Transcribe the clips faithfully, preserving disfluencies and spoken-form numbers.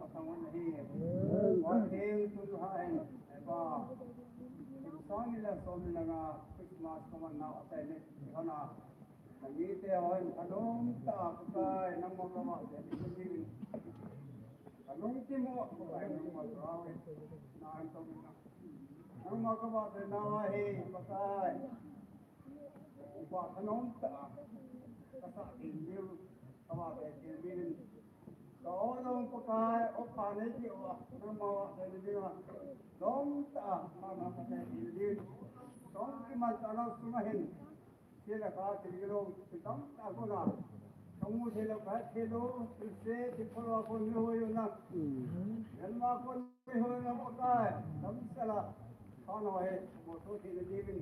Pathen in ahi. Pathen tun ha hin, eba, kum sang ni le som ni le nga Christmas kaman nau atai ni, hana. Kanite hon, kanom ta, Pakai, nangma kavahchoi ni. Kanung ti mo, Pakai, nangma kavahchoi ni. Nangma kavahchoi nau ahi, Pakai. Upa thanom tah a, kasah thei diu, kavahchoi thei diu. Ka-o jong Pakai, upa nei diu a, nangma vahchoi diu a. Nom tah a, nangma vahchoi thei diu. Song kiman tah a nang sunga hin. Sila ka thil gilou, thil tam tah a kona. Kamu thei lou, kahet thei lou, thil se, thil phalo a kon ni hoi u na. Nangma kon Oi, hoi, nang Pakai, damsel a, phatna hi, mo tho thei na diuvin.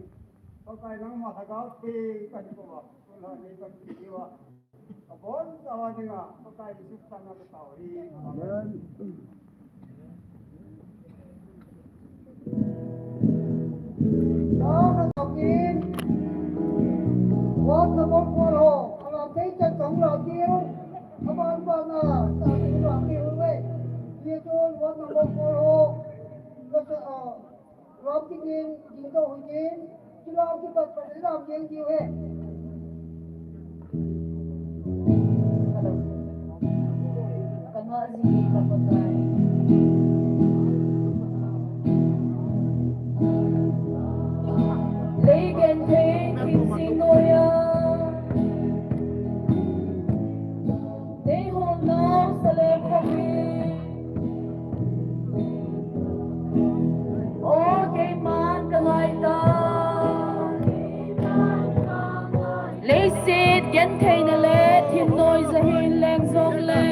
Pakai, nangma Lhagao Theng kahin kouva, tun lha nei kahin pe diuva. Kabonchauva dinga, Pakai Jesu Christa mina katao ahi. Amen. Amen. Tao na tao kin, wat na bol bol ho, ala tei chan tong la diu. Aban ban na, ta ni ba ni hu ve. Ye to wan na mo ko ho. Lo sa, ah, ram ti kin, jing to hu kin. Ki ram ti pat pat ram jing ji ve. Hello. Ka nga ji ka pa tai. Lei genthei thim sing noiya. Nei hol nau sa le khopi. O keiman ka ngai ta. Leiset gentheina le thim noi ja hin leng jong le.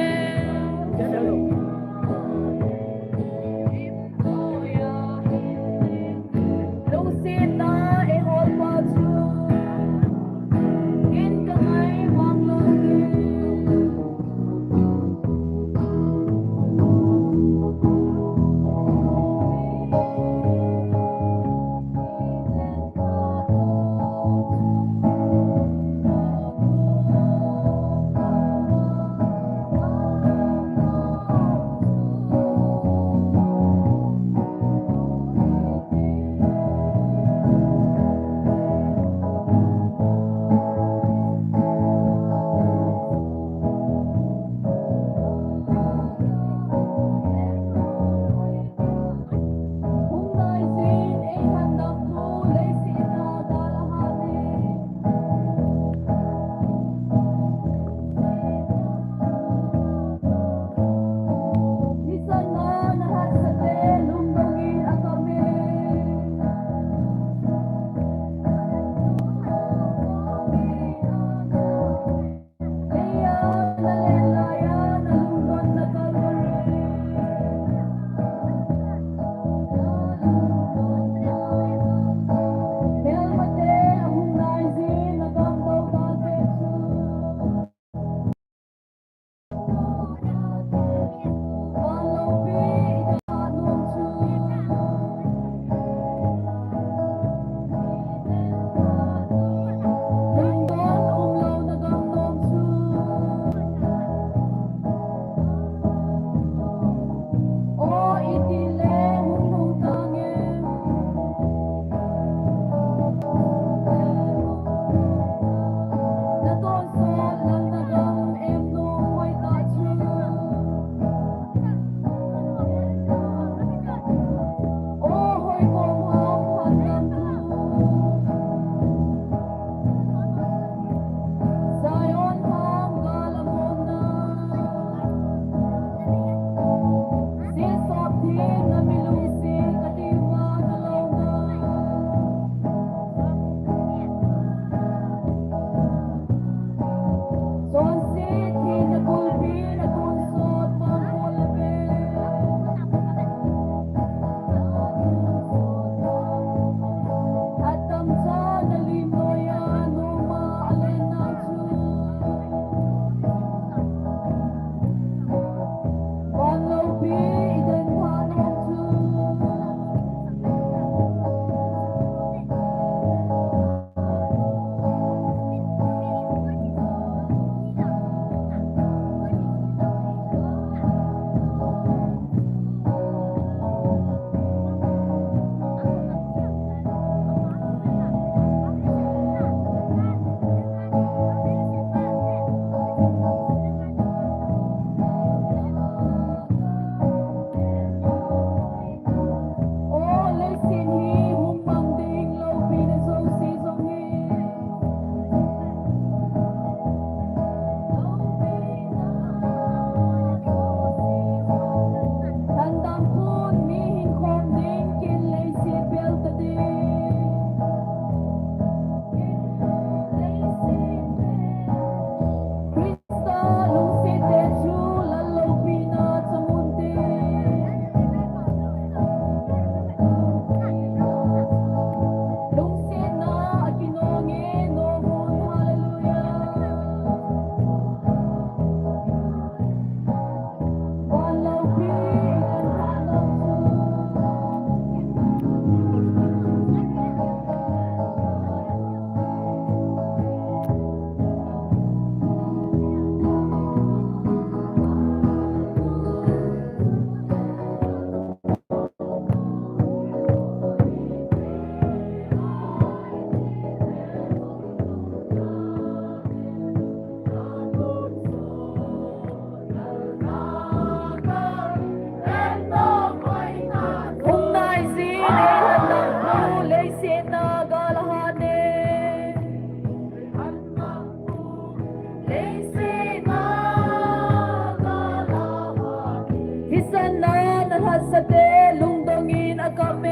Sana na lhasate lungdong in akam e.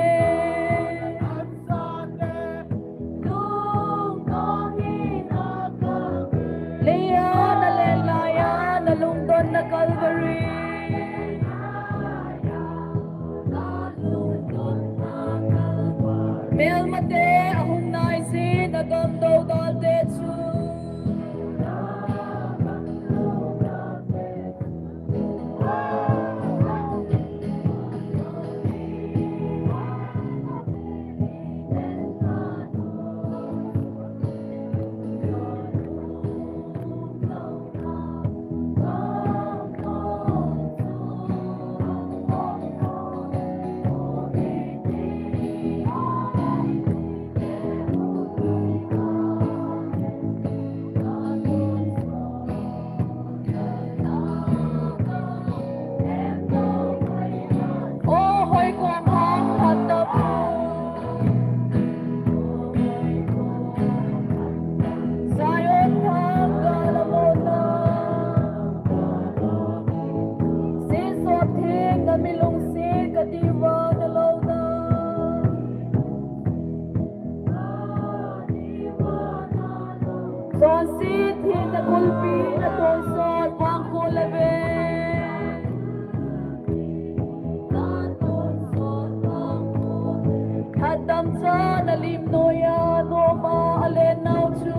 Leia na lenlai a na lungdon na Calvary. Melmate ahung naijin adon dodal te chu. O hoi kom hang phatap, Zion thang galamona, Seisop theng na milungset kadiuva na louna. Chonset theng na kulpi na tonsot vangkho le ve. Thadam cha na lim noiya noma alen nau chu.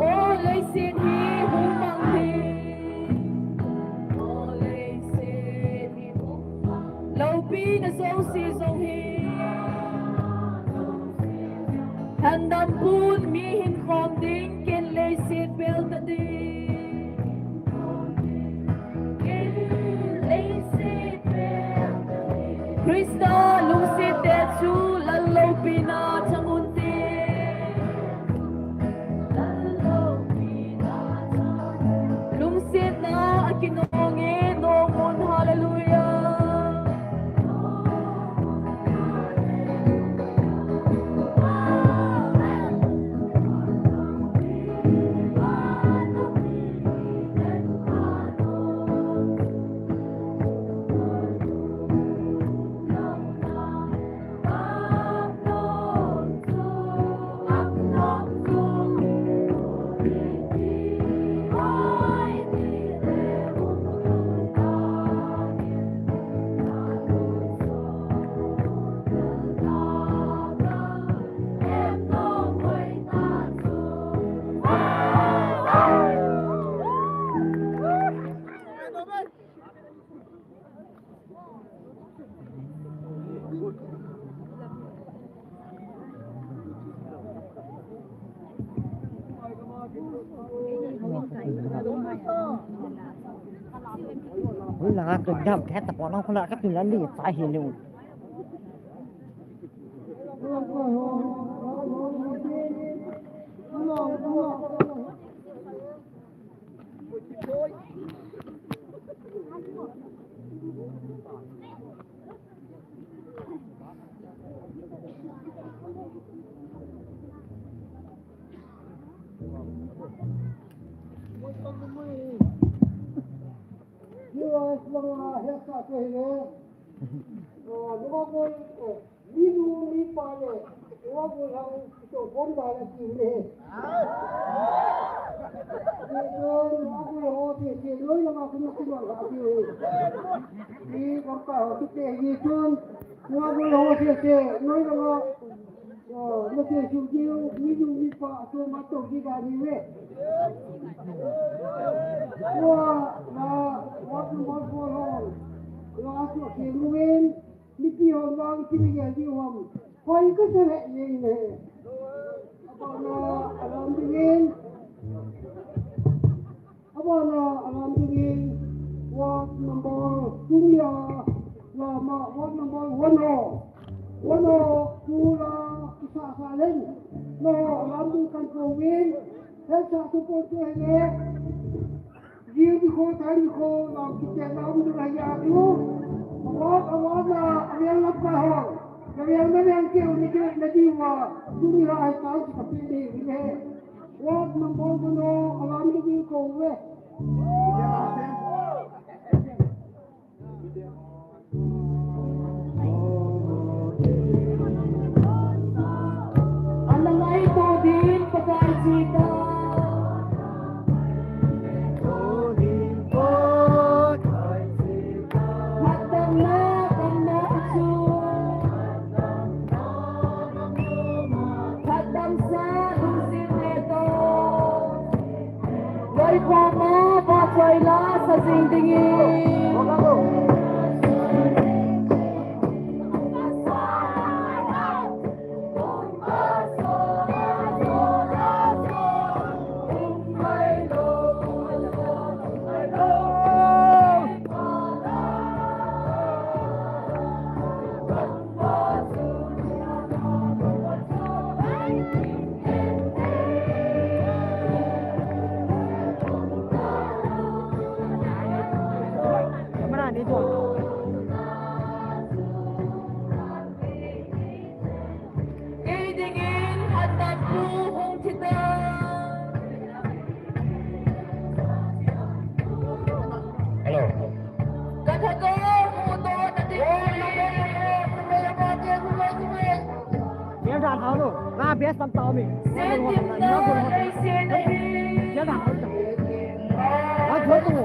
O leiset hi hung mang hi. O leiset hi hung mang. Loupina jouse jong hi. Thandam pun mi hin khom ding ken leiset bel ta ding. Christa lungset te chu lal loupina chang unte. Lungsetna akinong e, nong un, hallelujah. Ui, langa kidam the tapon ang khula ka tun la li cha hi lu. Minu mipa le, wa bu hang to bon da la ki le. Ye to wa bu ho te te noi la ma ku ku ma la ki. Ni ko pa ho te te ye to wa bu ho te te noi la ma. Yo, no te su ki minu mipa to ma to ki da ni le. Wa na wa ku ma ko ho. Wa ku ke lu wen. Mipi hon vang kiti gel diu ham. Hoi ka sa le ye ne. Apa na alam dingin. Hesa tu pon tu hene. Jil di kho, thali kho, lam kite lam du la ya tu. Awak, awak na, avel lam ka ho. Ka vel na vel ke, ni ke, na di wa. Tu ni la hai ta, ki ka pe de, ni he. Awak na bol ko no, alam ke di ko we. Ana ngaito din Pakai chita. Hatdamna, damna chu. Hatdamsa lungset neto. Loikhoma vahchoi la sa jing dingin. Kei dingin hatdampu hung thi ta. Hello. Ka thagou mudoh na ding. Kei dan hao lo. Nga best tam tao mi. Kei dan hao lo. Nga best tam tao mi.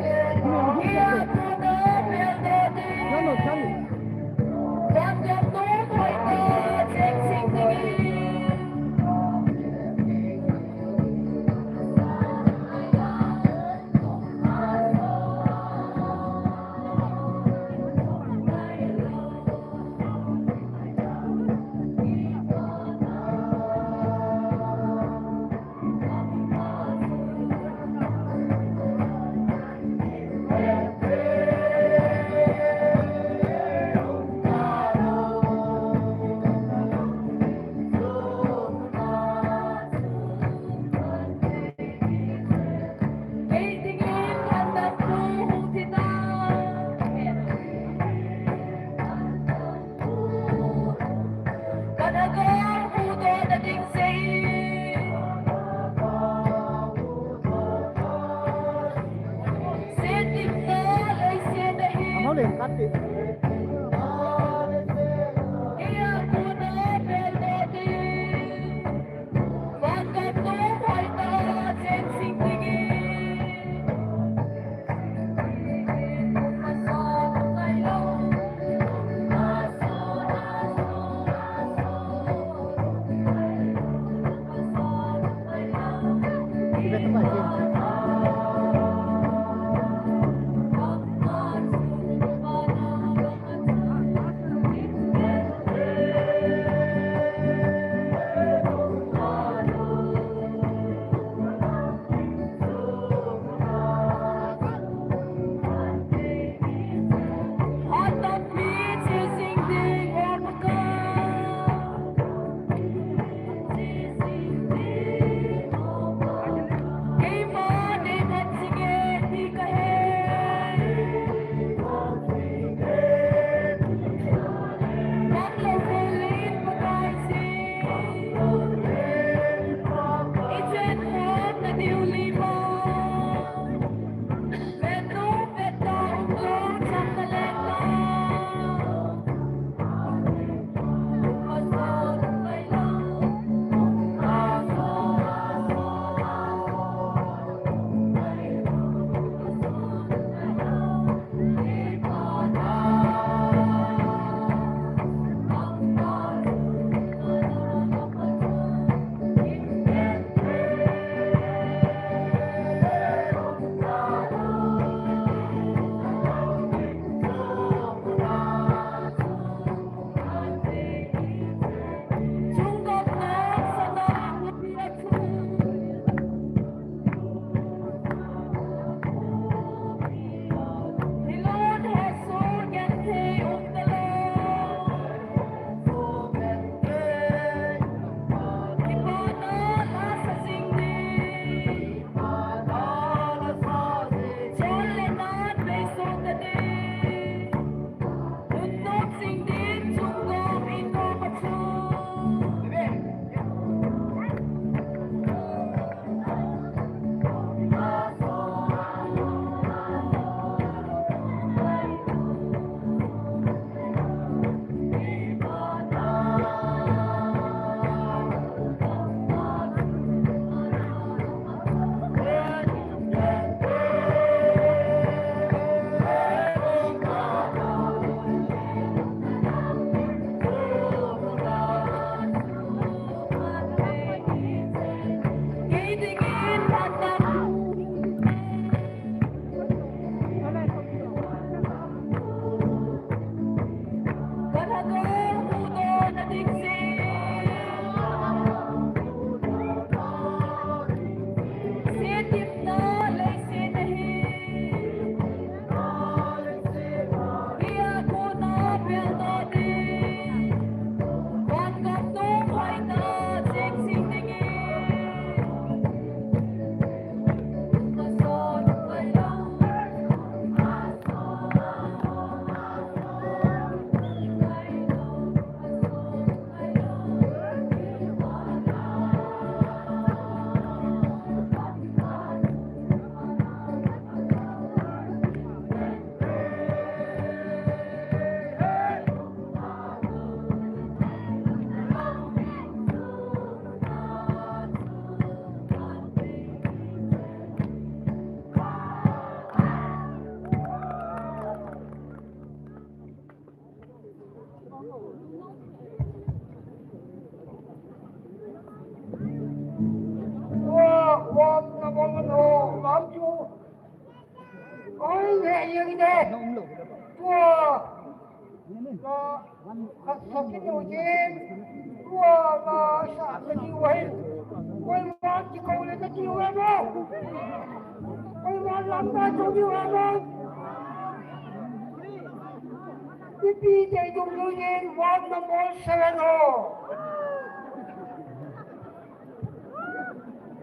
Ipi te dung lu yen ward number seven ho.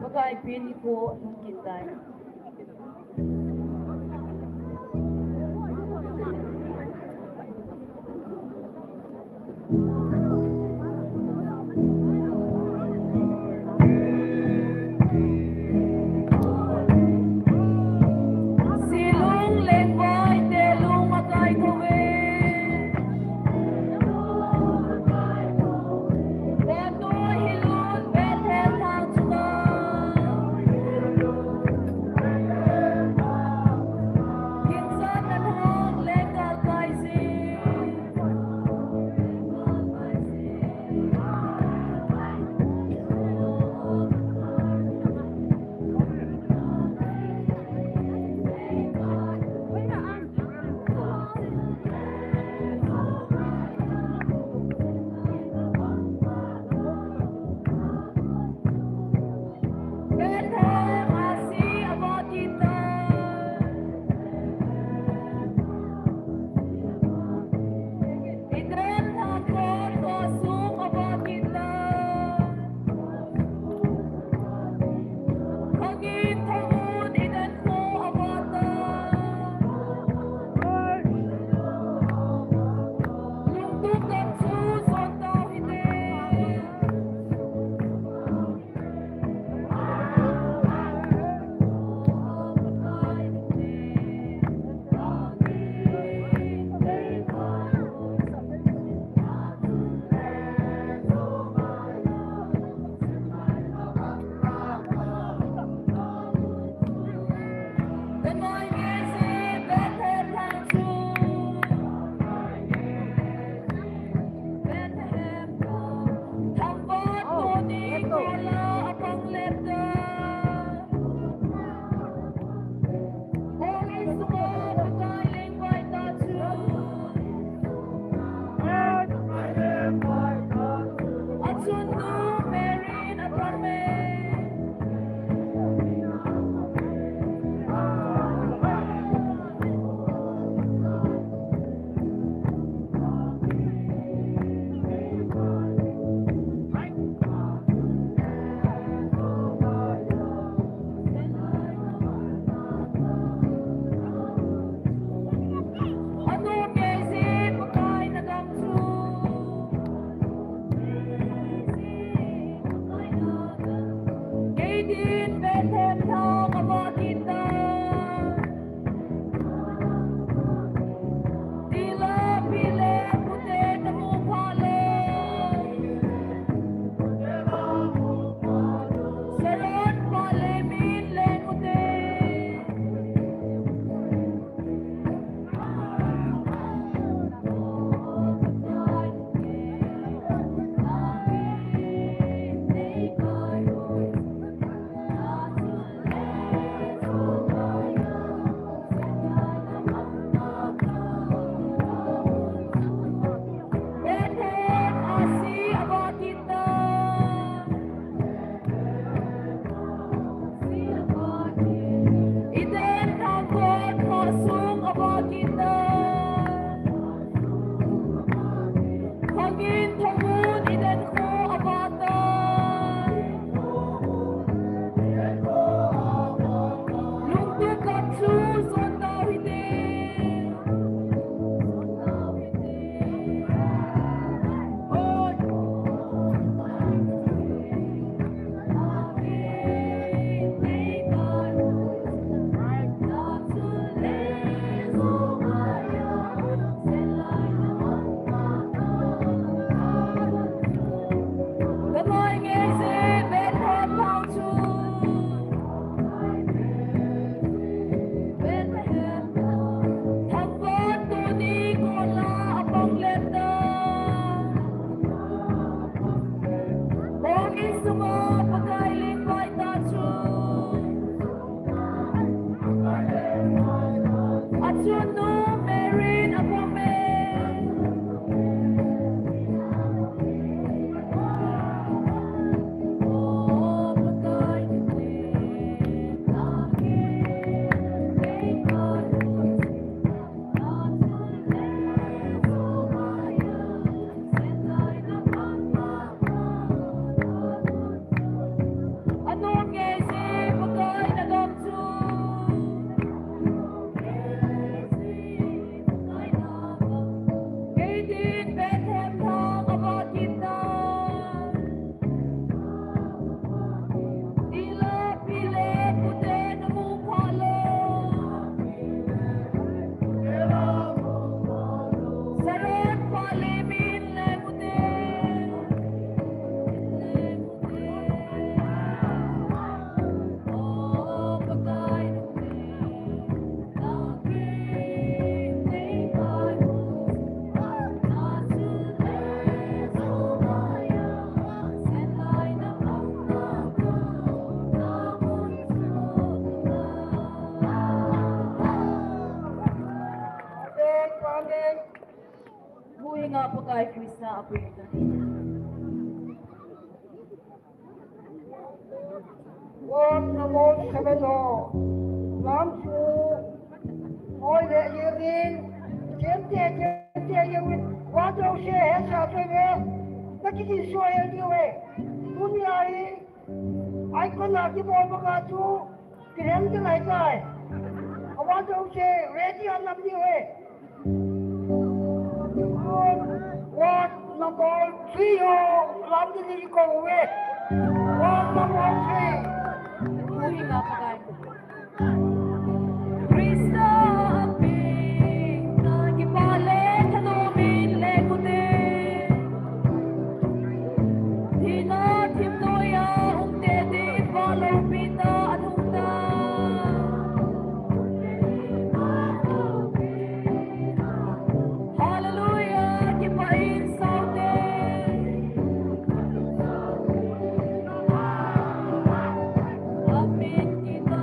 Pakai pen ko hung kitai. Nga Pakai Krista apui ta. Wat number seven ho. Lam chu. Oi le ye rin. Chen te, chen te ye rin. Wat do she he sa te ne. Na ki ki so ye ye we. Dunia hi. Ai ko na ki bol ba ka chu. Ki hem te lai kai. Wat do she ready an nam ni we. Wat number three ho, lam ni ni ko we. Wat number three. Ui, Nga Pakai. Krista apui ta, kipa le thanom in leng ute. Thina thim noiya um te din va loupi ta, alhung ta. Hallelujah, kipa in sao te. Amen, kipa.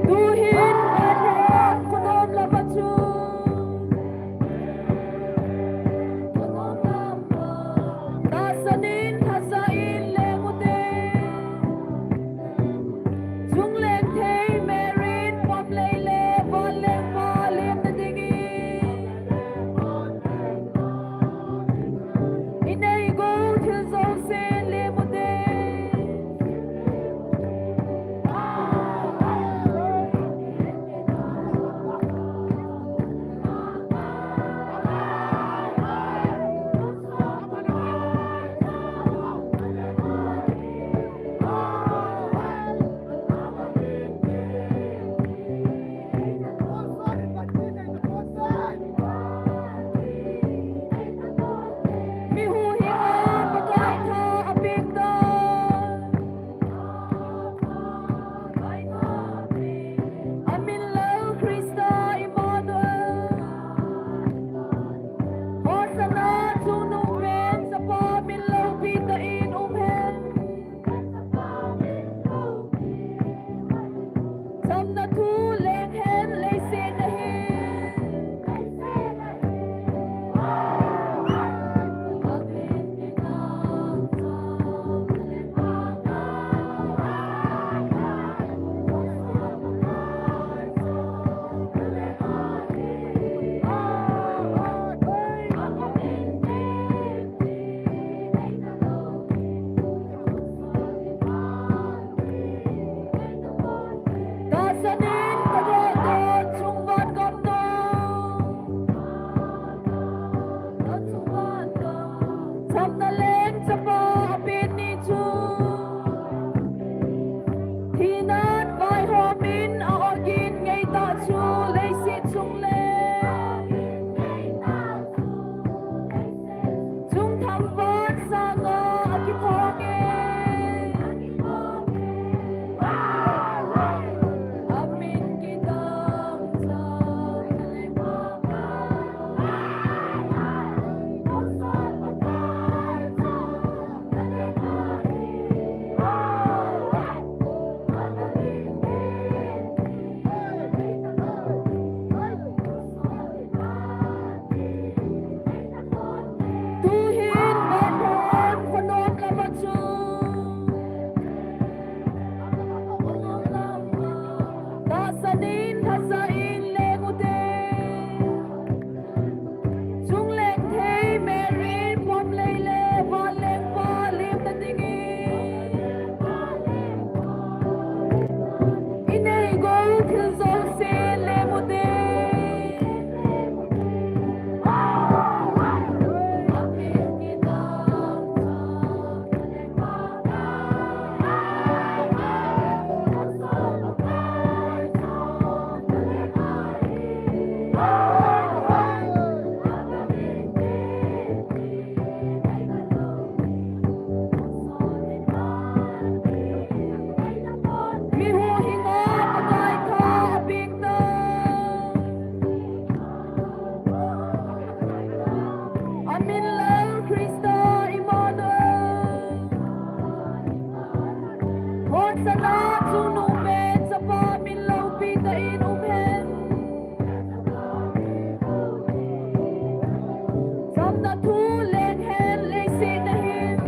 Tuhin, Pathen, khonung lama chu. Tahsan in, thasa in, leng ute. Chungleng thei Mary in pom lei le vanleng ma lemna dingin. I nei gou thil jouse lem ute. Mi huhhing a Pakai tha a peng ta. A min lou Krista Immanuel. Hosanna, chungnungpen Chapa min loupi tah in um hen. Chamna thu leng hen leiset a hin. Tahsan in ka doh doh chung van gam doh. Chamna leng Chapa a pen ni chu. Thinan vaihom in a ogin ngeitah chu leiset chung le. Chungthang vang sanga a kithong e. A min kidang cha. Sanin thasa in leng ute. Chungleng thei Mary pom lei le vanleng pa lim ta dingin. Inei go thil jouse leng ute. Mi huhhing'a Pakai tha a pengta. A min Lal Christa Immanuel. Hon sana chungnung pen chapa min loupi tah in um hen. Chamna thu leng hen leiset a hin.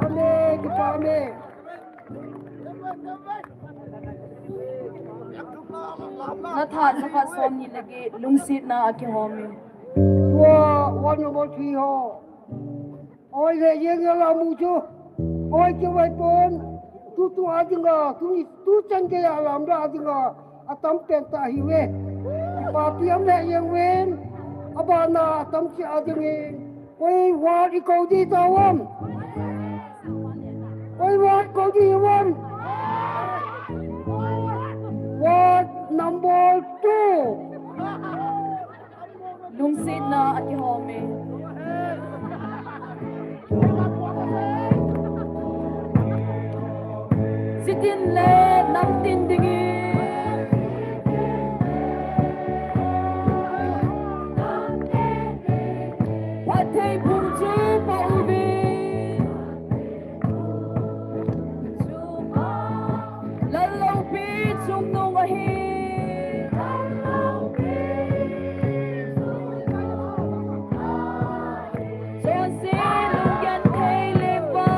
Amen, kipa amen. Nathat jakhat somni le get, lungsetna a kihome. Tua, one number three ho. Oi le, jeng a lam u chu. Oi, kivai pon. Tutu a dinga, tu, tuchan gei a lam da dinga. Atam pen tah ahiuve. Papi am le jeng uvin. Abana atam cheh a dingin. Koi ward i kou ding tauvam? Koi ward kou ding uvam? Ward number two. Lungsetna a kihome. Sitin le namtin dingin. Phatthei phung chu pah uvin. Lal loupi chungnung ahi. Chonse lunggenthei lengpa.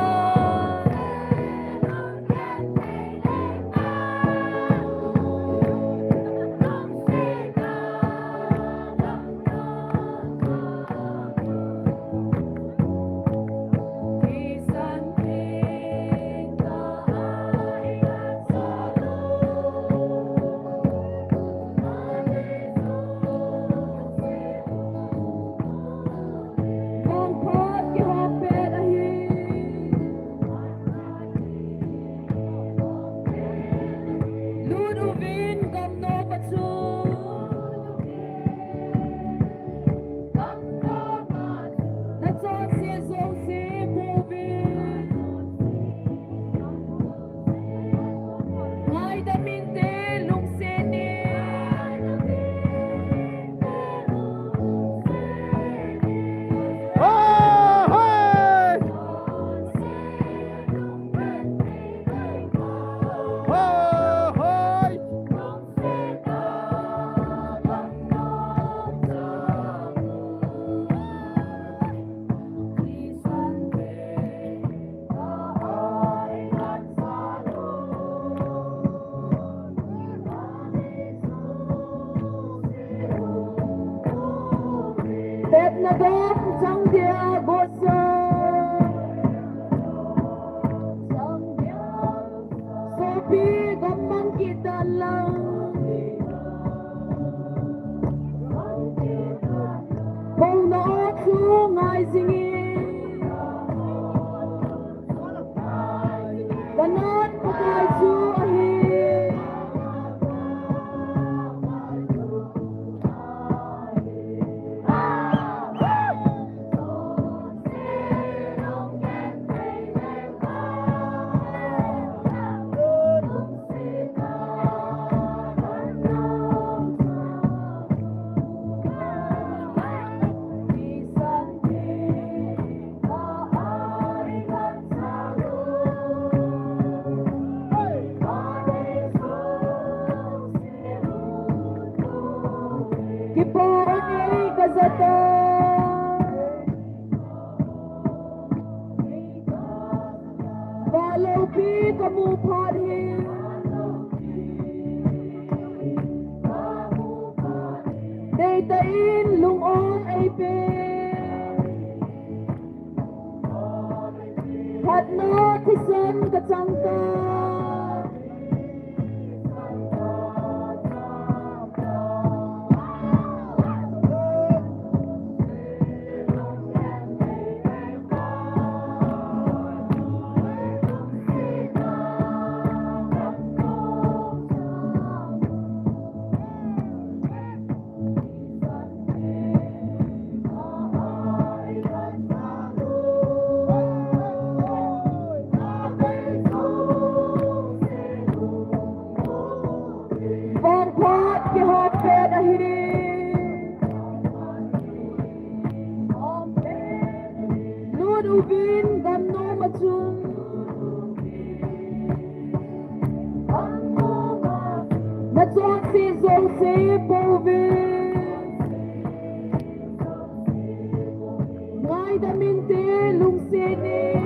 Lut uvin gamnom a chu. Nachonse jouse pu uvin. Ngaidam inte lungset in. Ho, hoi! Ho, hoi! Tepna dom chang dia gosa. Sopi gam mang kit dan lang. Pouna o chu ngai jingin. Kanat Pakai chu ahi. Kipa anei kajata. Vahloupi kamu phat hi. Deitah in lung-ol eipe. Phatna thisan kachang ta. Vangphat kihoupi ahi. Lut uvin gamnom achung. Nachonse jouse pouvin. Ngaidam inte lungset in.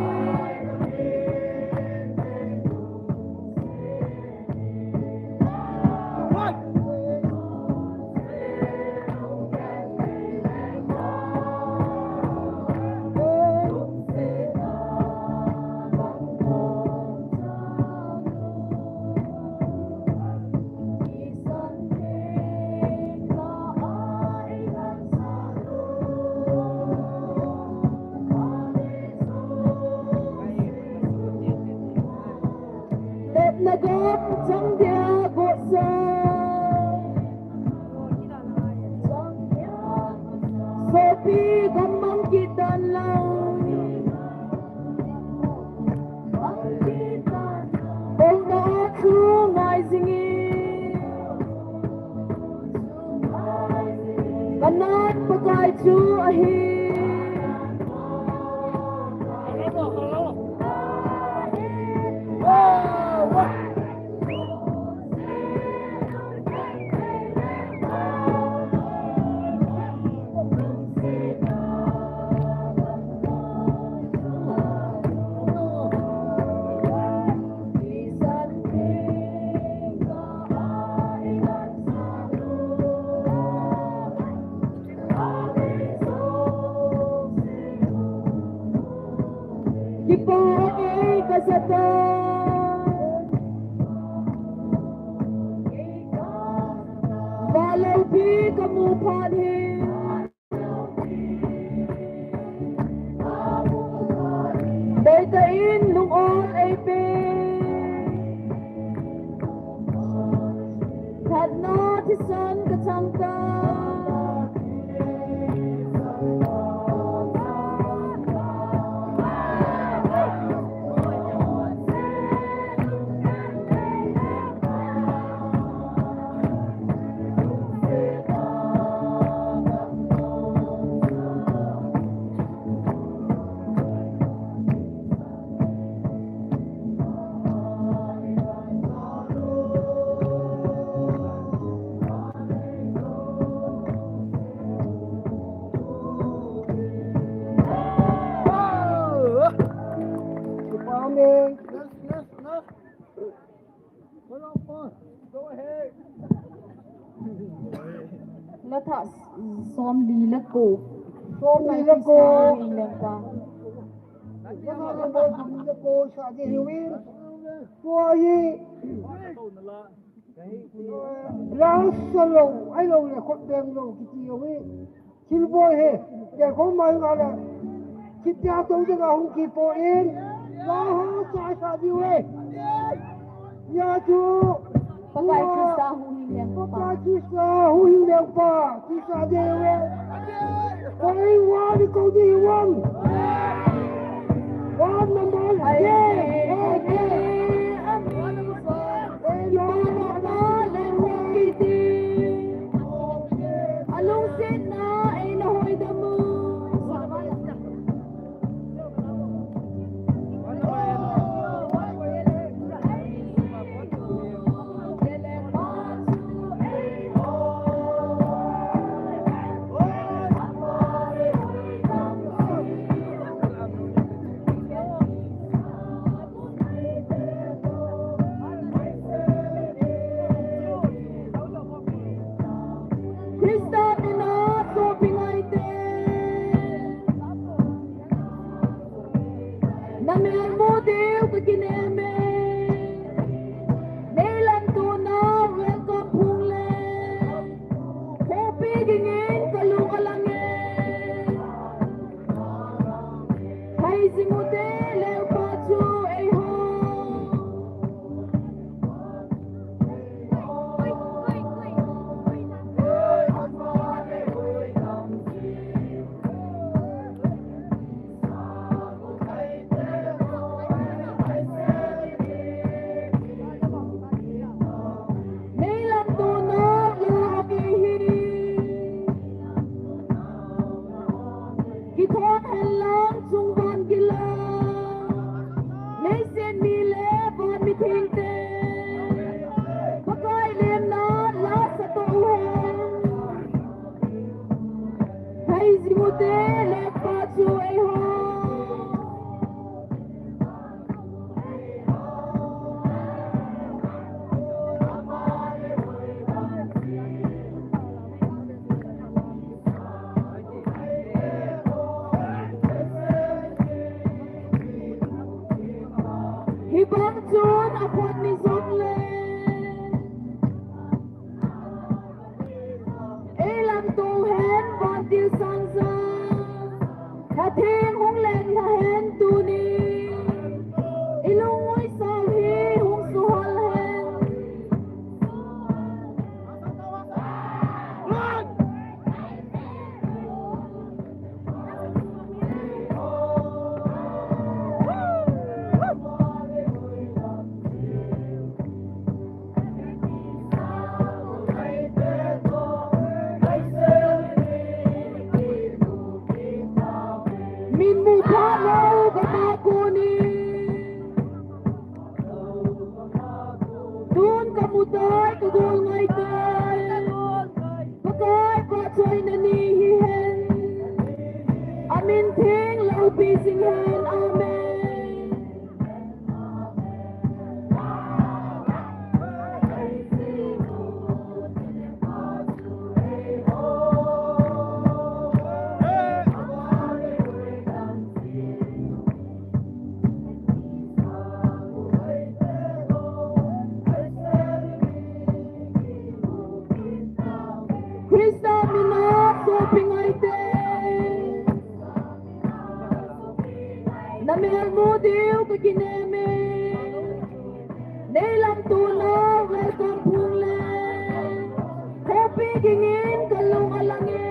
Tepna gam chang dia gosa. Sopi gam mang kit tan lang. Houna chu ngai jingin. Kanat Pakai chu ahi. Kipa anei kajata. Vahloupi kamu phat hi. Deitah in lung-ol eipe. Phatna thisan kachang ta. Amen. Lha thah somli le ko. Somli le ko. Pakai Christa hing lengpa. Lha thah somli le ko sa ding hiuvin. Tua hi. Lasa lou, ahilou le khut beng lou kiti uve. Thilbol hi, kei koma hi ngala. Kitia tou dinga hung kipon. Laha sa sa diu e. Hia chu. Pakai Christa huhhing lengpa. Pakai Christa huhhing lengpa. Kisa diu e. Koi wa ni kou di wang. One number. Ai, ai, ai, ai. Christa mina sopi ngaite, na mel mu diu kakinem e. Nei lamto nau welcome phung le, khopi gingin kalung alang e. Hei jing ute, leupa chu eiho. Nei lamto nau lung ahi hi. Kithon hen lang chung van gil a, leiset mi le van mithengte, Pakai lemna la satoh u hen. Hei jing ute, leupa chu eiho. Hibang chun akhut ni jong le, ei lamto hen vantil sang ja. Lha theng hung leng lha hen tuni, i lungngoi sao hi hung suhal hen. Min mu pha lou gama koni. Tun kamu tai, kagol ngai tai. Pakai vahchoina ni hihen. Amin theng loupi jing hen. Amen. Christa mina sopi ngaite. Na mel mu diu kakinem e. Nei lamto nau welcome phung le, khopi gingin kalung alang e.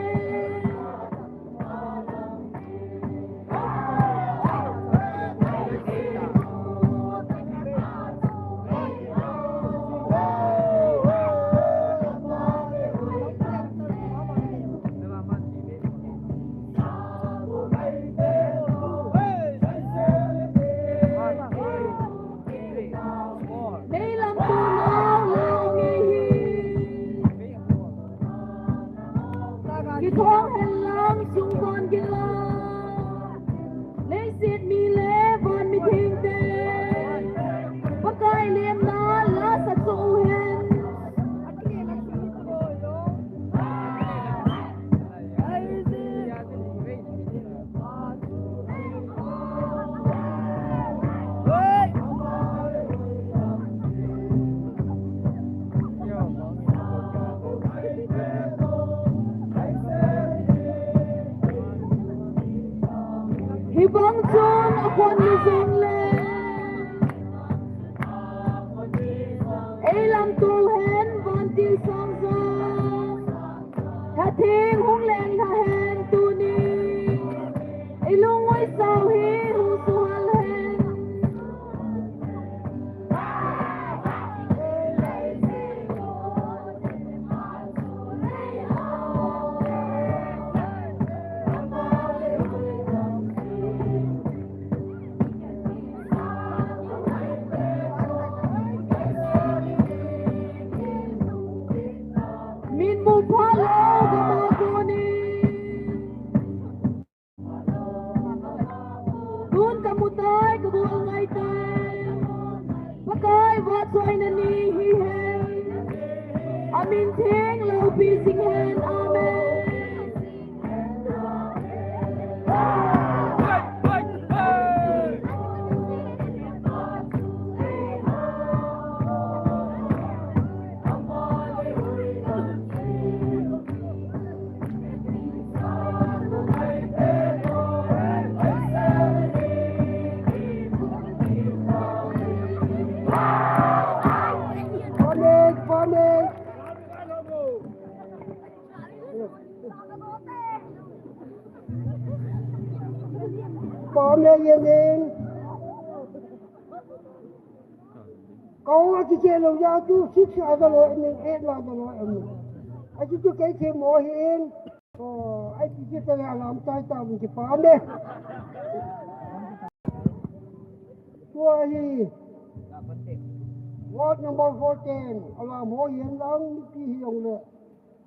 Nei lamto nau lung ahi hi. Kithon hen lang chung van gil a, leiset mi le van mithengte, Pakai lemna la satoh u hen. Hibang chun akhut ni jong le, ei lamto hen vantil sang ja. Lha theng hung leng lha hen tuni, i lungngoi sao hi hung suhal hen. Min mu pha lou gama koni. Tun kamu tai, kagol ngai tai. Pakai vahchoina ni hihen. Amin theng lou Panic, panic. Panic, yenin. Kau a kiche lo ya tu six a ga lo em, eight la ga lo em. A chu tu kei che mo hin. Oh, ai ti che ta la lam tai ta vin che pa me. Tua hi. Ward number fourteen. Ala mo yen lang ti hi yong le.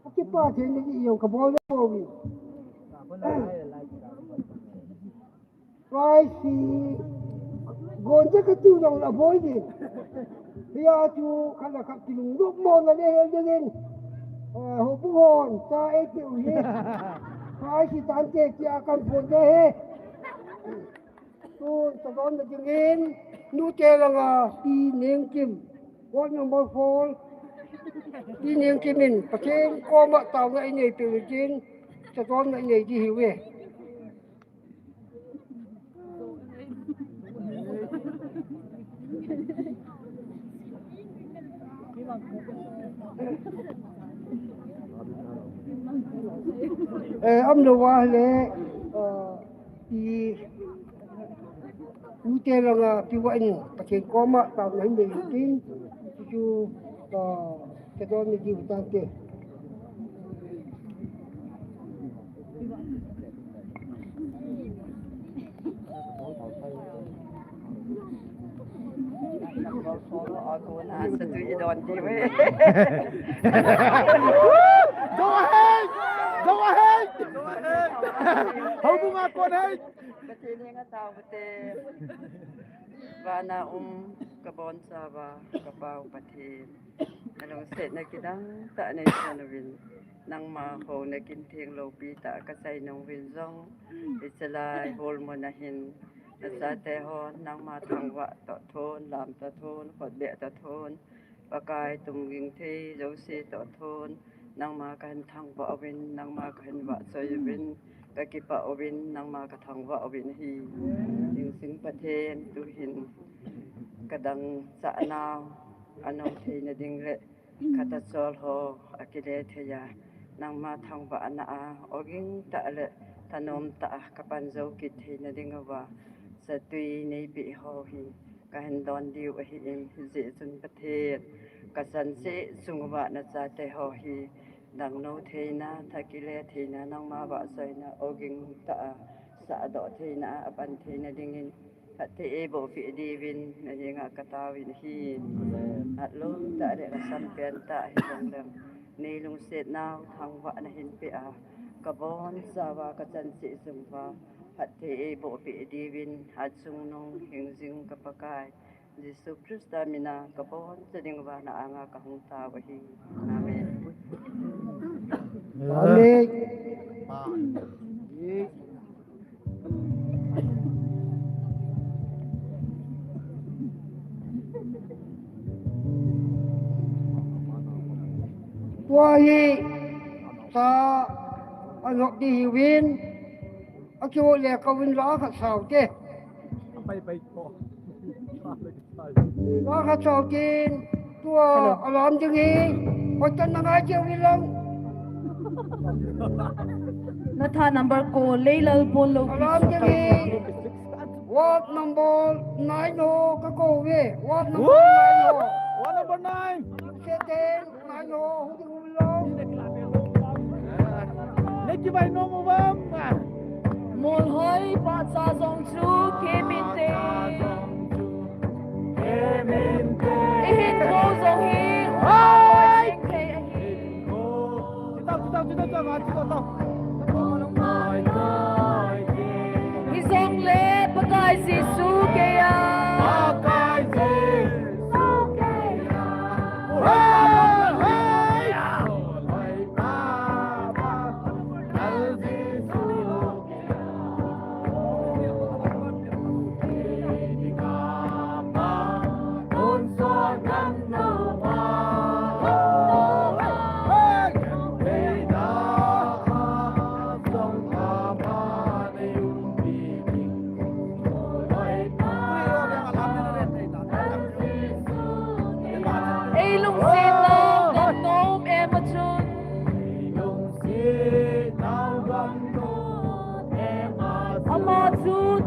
A kipa che ni hi yong ka bol le bo vi. Prize hi gon cha ka tu jong la boi di. Hia chu khat le khat kilunglop mo na le hel dingin. Eh, houbung hon cha e ti u hi. Prize hi tan te tia kan phon de he. Tu cha don na dingin nu te langa Pi Nengkim. Ward number four. Pi Nengkim in Pathen koma taona i nei pe u tin cha don na i nei di hi ve. Eh, am lo wa le, eh, i, u te langa pi wa in, Pathen koma taona hin nei tin, chu, eh, cha don ni di u tan te. Go ahead! Go ahead! Houbung a kon hai! Pathen henga tao te. Vana um ka bonchauva ka Pa u Pathen. Nalungsetna kidang tah nei son uvin, nangma houna kin theng loupi tah a ka chai nung uvin jong, hichelai hall mun a hin, nachate ho nangma thangvah toh thon, lam toh thon, khutbeh toh thon, Pakai tumging thei jouse toh thon, nangma kahin thangvah uvin, nangma kahin vahchoi uvin, kakipah uvin, nangma kathangvah uvin ahi. Ningsing Pathen, tuhin kadang chahnau anom theina ding le, khat a chol ho akile thei a, nangma thangvahna a ogin tah le thanom tah a kapan jou kit theina ding uva, chatui neipeh ho hi kahin don diu ahin, hijeh chun Pathen, kachan cheh chung uva nachate ho hi dangnou theina, thakile theina, nangma vahchoina ogin tah a sahdoh theina a apan theina dingin, phatthei eiboh peh diuvin, nahenga katao uvin ahi. Atlom tah le asam pen tah hijongleng, nei lungsetnau thangvahna hin peh a, kabonchauva kachan cheh chung uva, phatthei eiboh peh diuvin, achungnung hingjing ka Pakai, Jesu Christa mina kaboncha ding uva na anga kahung tao ahi. Amen. Amen. Tua hi cha anop di hiuvin, akiho le kauvin la khat sao te. La khat sao tin, tua alam ding hi, hoitan na ngai cheh uvin lang. Natha number ko, Leilal Bonlo. Alam ding hi, ward number nine ho, kakou ve, ward number nine ho. Ward number nine. Seten, nine ho, hung ding uvin lang. Neki bai nom uvam. Molhoi pahcha jong chu keminte. Ihinkho jong hi hoi thei ahi. Hijongle Pakai Jesu keiya. Pakai Jesu keiya. Hoi, hoi.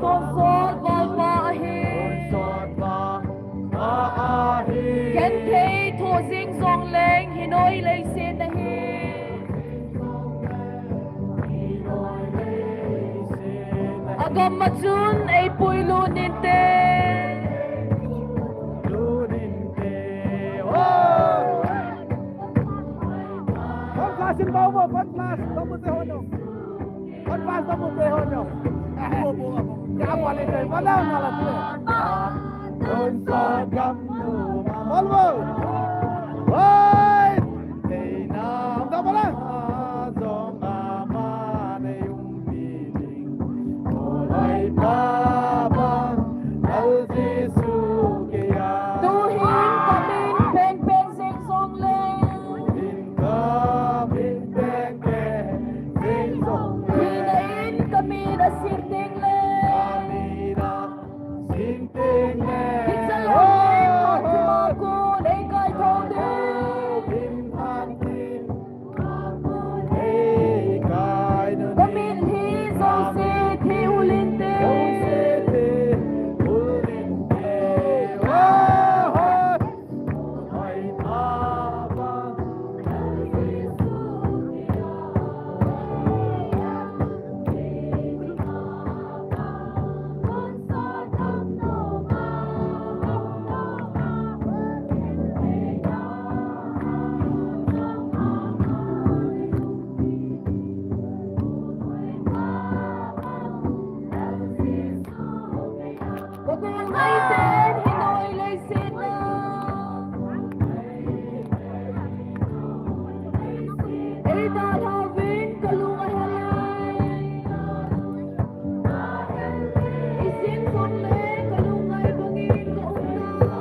Tonsot valpa ahi. Genthei thoh jing jongleng hinoi leiset ahi. Agam a chun eipui lut inte. First class in bau mo, first class, bau mo te ho no. First class, bau mo te ho no. Ya, bole te, bole, bole te. Bol mo. Oi. Te na, bole, bole. Tuhin kamin pengpeng jeng jongleng. Hina in kamin asit tengleng. Hicha lou leng, thima kon eikaithou ding. Kamin hi jouse thi ulinte. Ka kong ngaiten hinoi leiset na. Eidalhauvin kalung ahel e. Ijinkhom le kalung ngai bangin ka um na.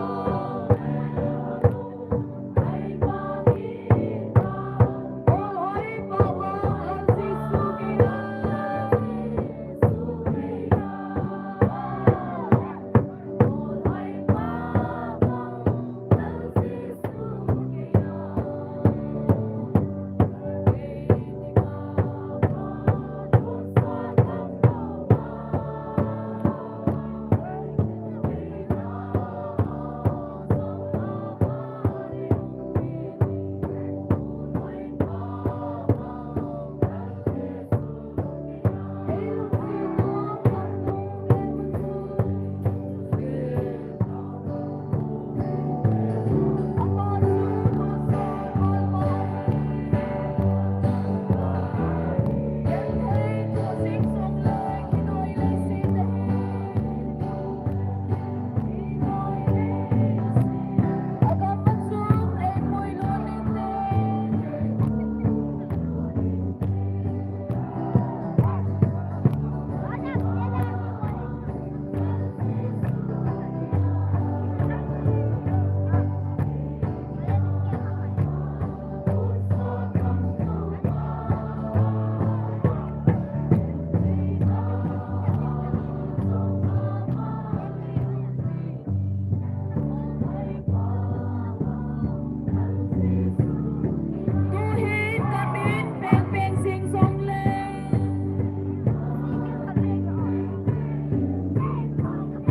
Tuhin kamin pengpeng jing jongleng.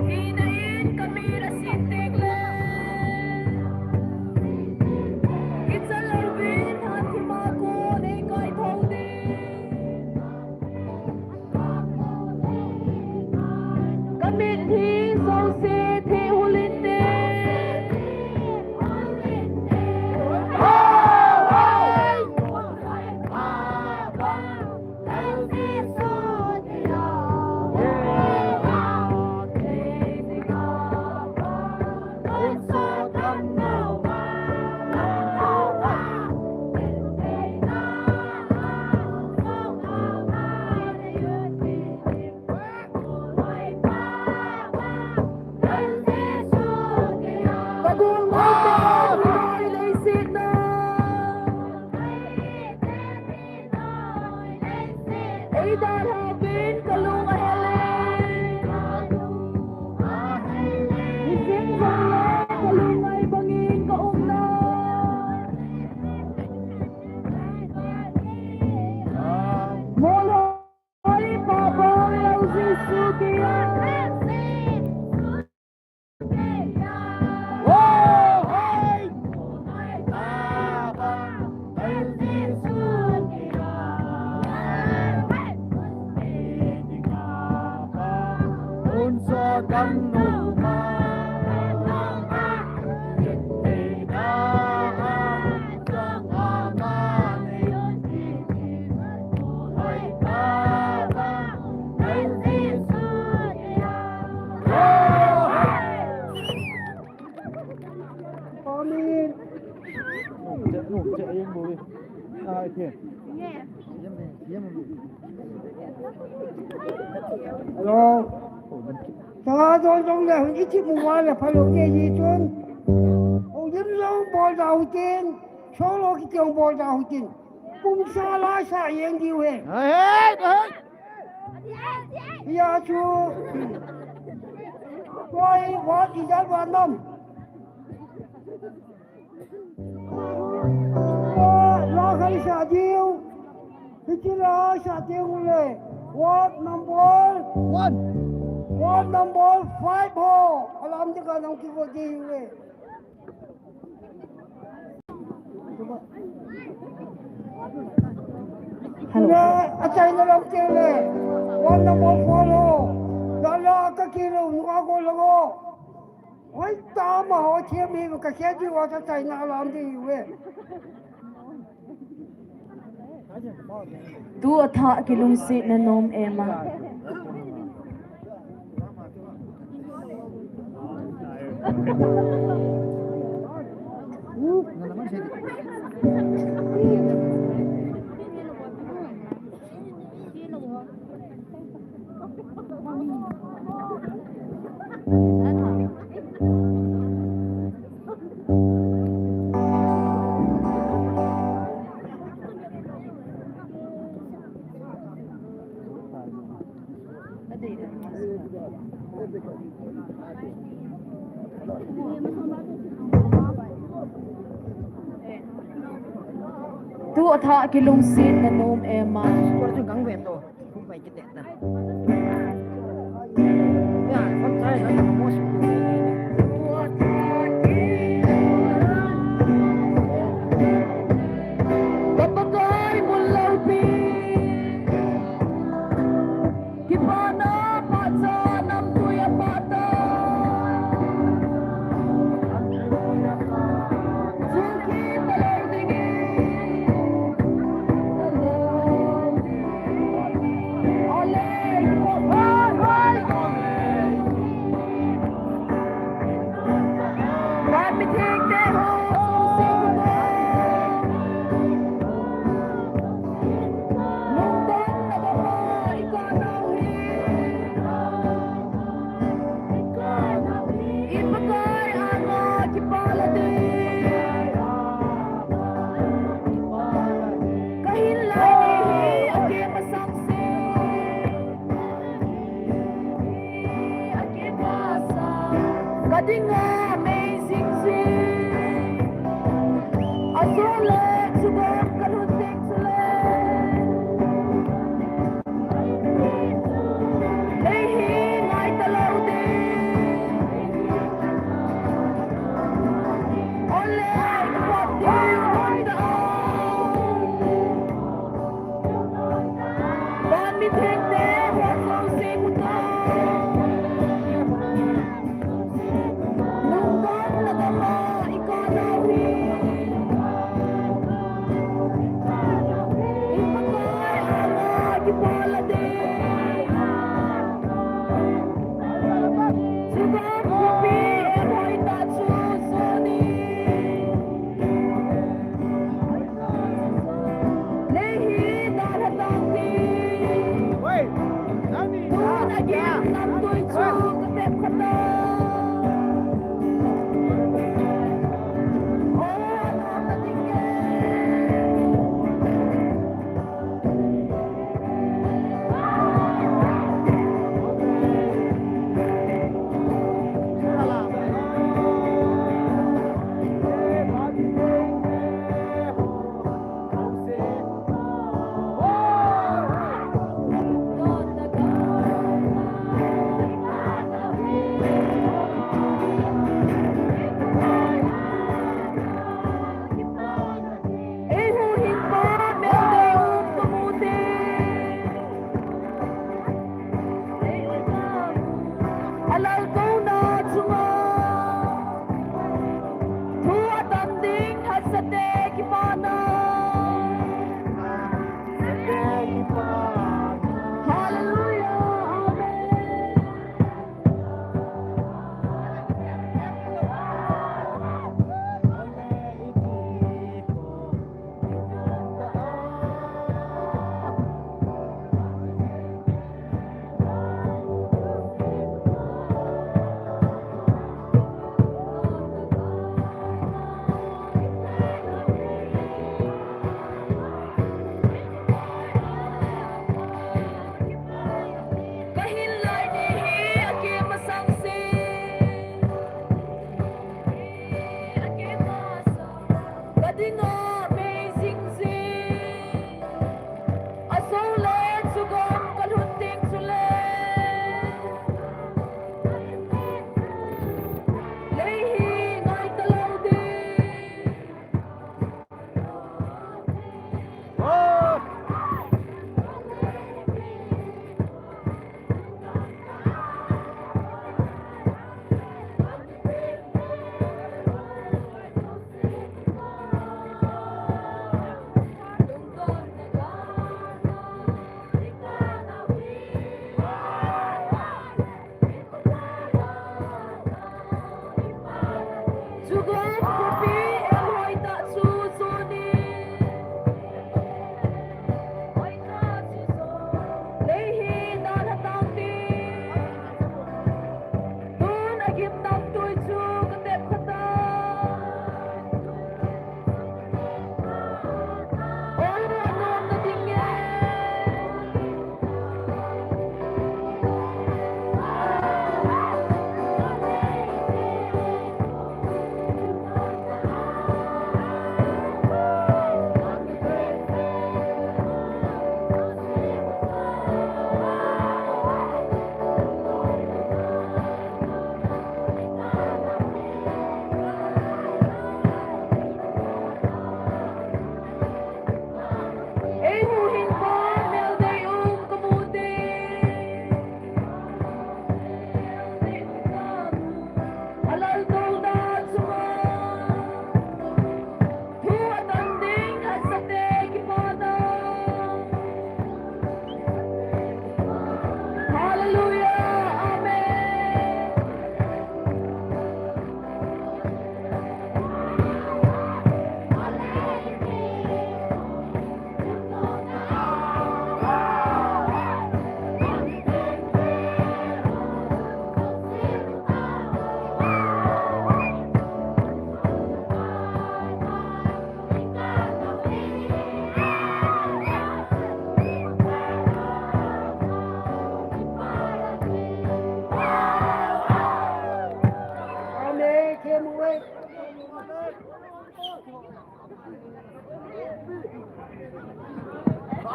Hina in kamin asit tengleng. Hicha lou vin hathima kon eikaithou ding. Kamin hi jouse thi ulinte. Eidalhauvin kalung ahel e. Ijinkhom le kalung ngai bangin ka um na. Molhoi pabang lou Jesu kiang. Hello. Tala don dong le, hung ichi mu wa le, pha lo ke ji chun. Hung lim lo bol da hu tin. Solo ki tiang bol da hu tin. Kum sa la sa yeng diu he. Hey, hey, hey. Ya chu. Why, what is that one, mom? La khai sa diu. Hichi la sa diu le. Ward number one. Ward number five ho. Alam di ka nang ki ko diu le. Hello. Achai na lam ke le. Ward number four ho. La la ka ki lo, nu ka ko lo. Oi, tama ho, thiam hi ka khia di wa ta chai na lam di we. Tu athah kilungset na nom em a. Tu athah kilungset na nom em a. Ka dinga amazing zing. Azule chugam ka lhun ding chule. Lei hi ngai ta lou ding. Ole, ka pop ding, pop ta o.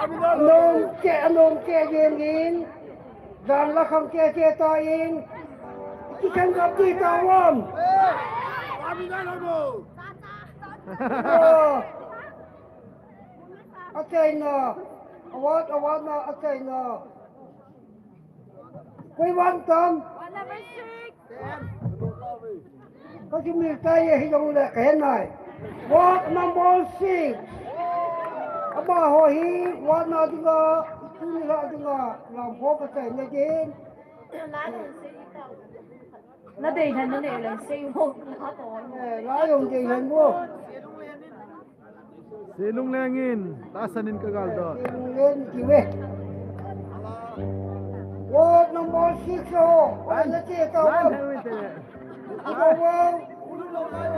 Anom che, anom che jeng in. Jan la khang che che ta in. Ki khang gap ti ta wam. Oh. Achaina. Awat, awat na achaina. Koi wan tam? Ward number six. Ka kimil tai e, hi jong le ka he nai. Ward number six. Ama ho hi ward na dinga, tuni la dinga, lam ho ka chai na din. Na dei han na ne la sei mo na to. Eh, la jong dei han mo. Selungleng in, tahsan in ka gal doh. Selungleng in kive. Ward number six ho. Line, line, line,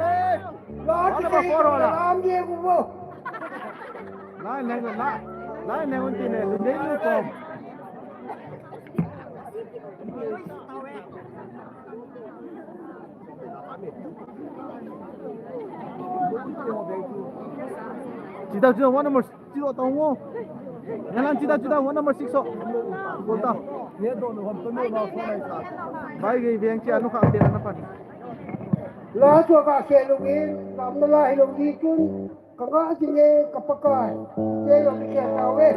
line. Ward number four ho la. Line, line, line. Line, line, line, line. Chida, chida, ward number, chida, tao ngo. Yalan, chida, chida, ward number six ho. Gol ta. Bai gei veng chia nu kha pe na pan. La chua ka se lu in, kam na la hi lu di chun. Ka ngah jing e ka Pakai, kei jong ka kiang tauve.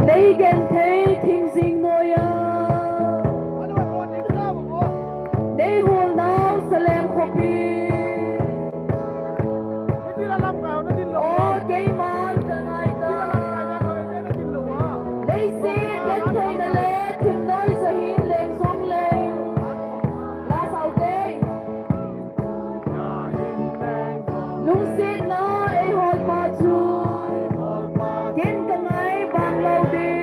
Nei genthei Thingjing noiya, nei holnau Salem khopi. O keiman ka ngai ta. Leiset gentheina le thimnoija hin leng jong leng. La sao te. Lungsetna eiholpa chu ken ka ngai bang lou ding.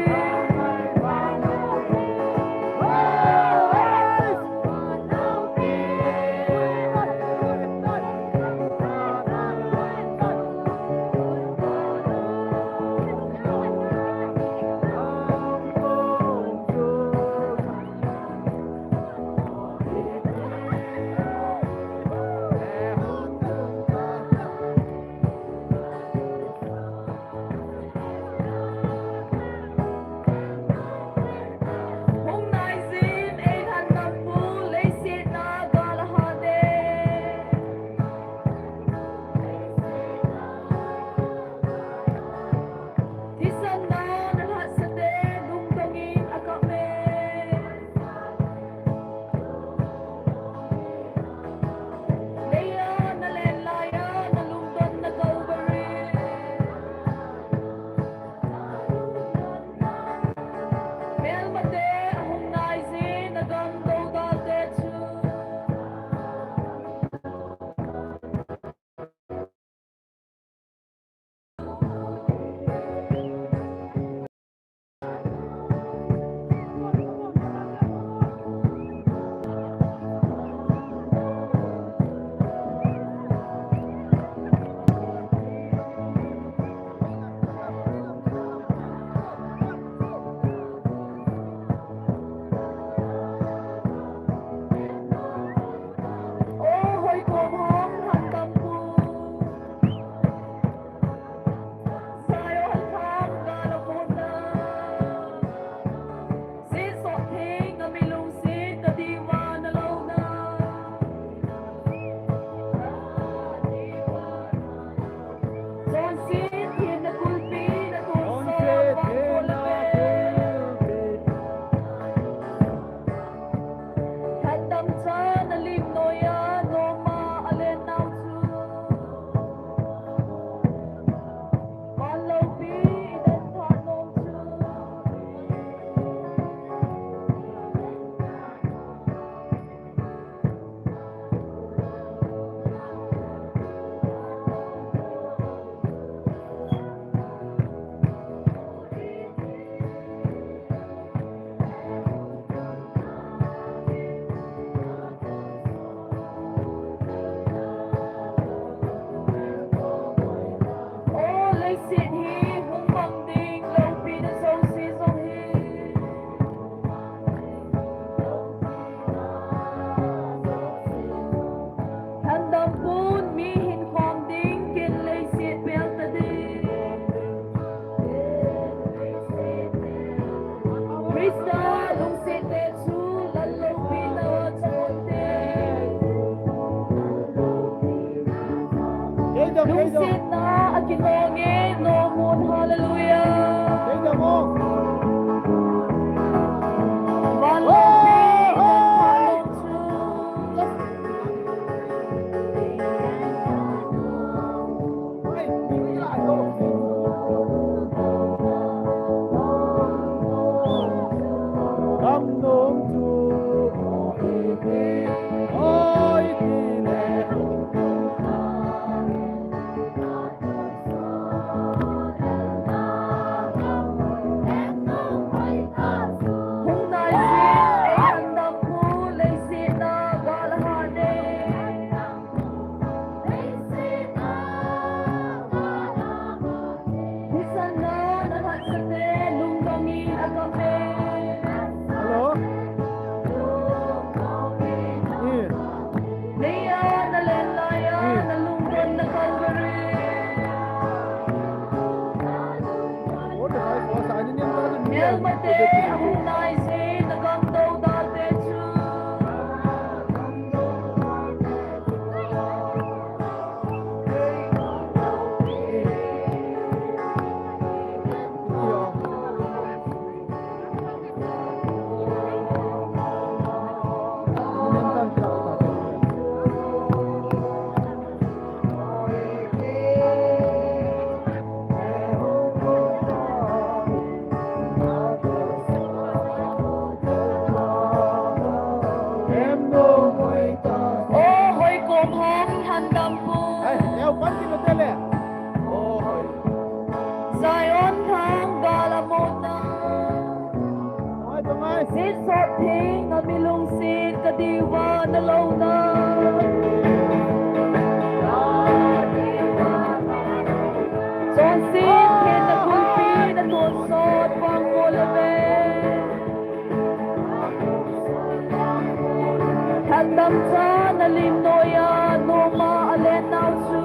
Hallelujah. Hello? Eh. Zion thang gal a mona. Sit sot theng a mi lungset ka diu va na louna. Chonset theng na kulpi na tonsot vang mo le ve. Thandam cha na lim noiya noma a len nau chu.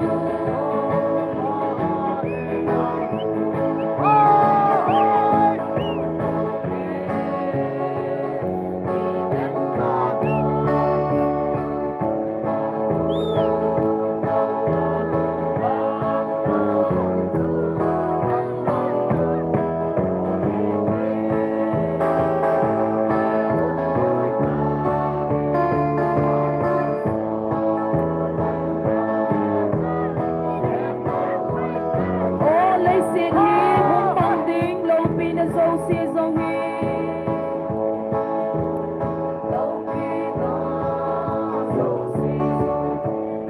O leiset hi hung mang ding loupina jouse jong hi.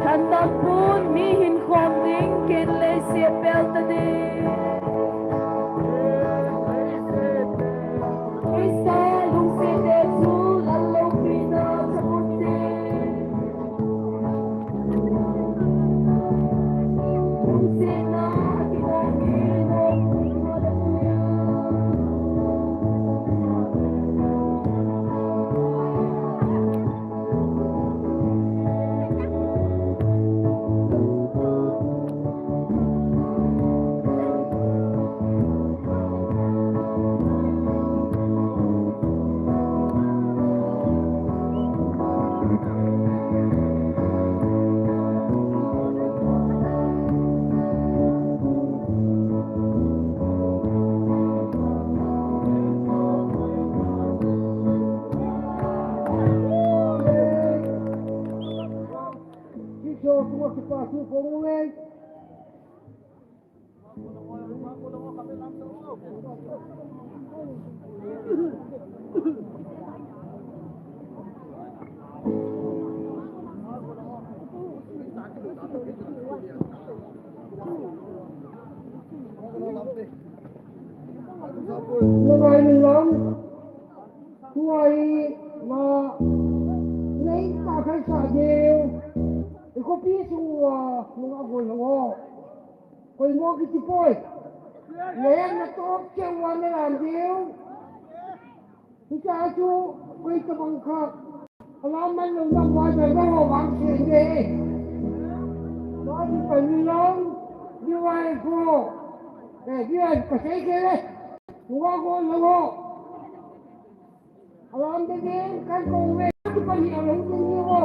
Thandam pun mi hin khom ding ken leiset bel ta ding. Krista lungset te chu lal loupina cha pun ding. Lungai nilang, tuai ma, nei ta khai sa deu, i kopi sung wa, nung a goi ho. Koi mo kiti poi. Leyan na top che wa na lam diu. Hicha chu koi tabang kha. Ala man lo na wa da na ho wang se de. Wa di pa ni long. Di wa ko. Eh, di wa ka se ke le. Wa ko lo. Alam te din, kan kong ve, tu kan hi alam te din wo.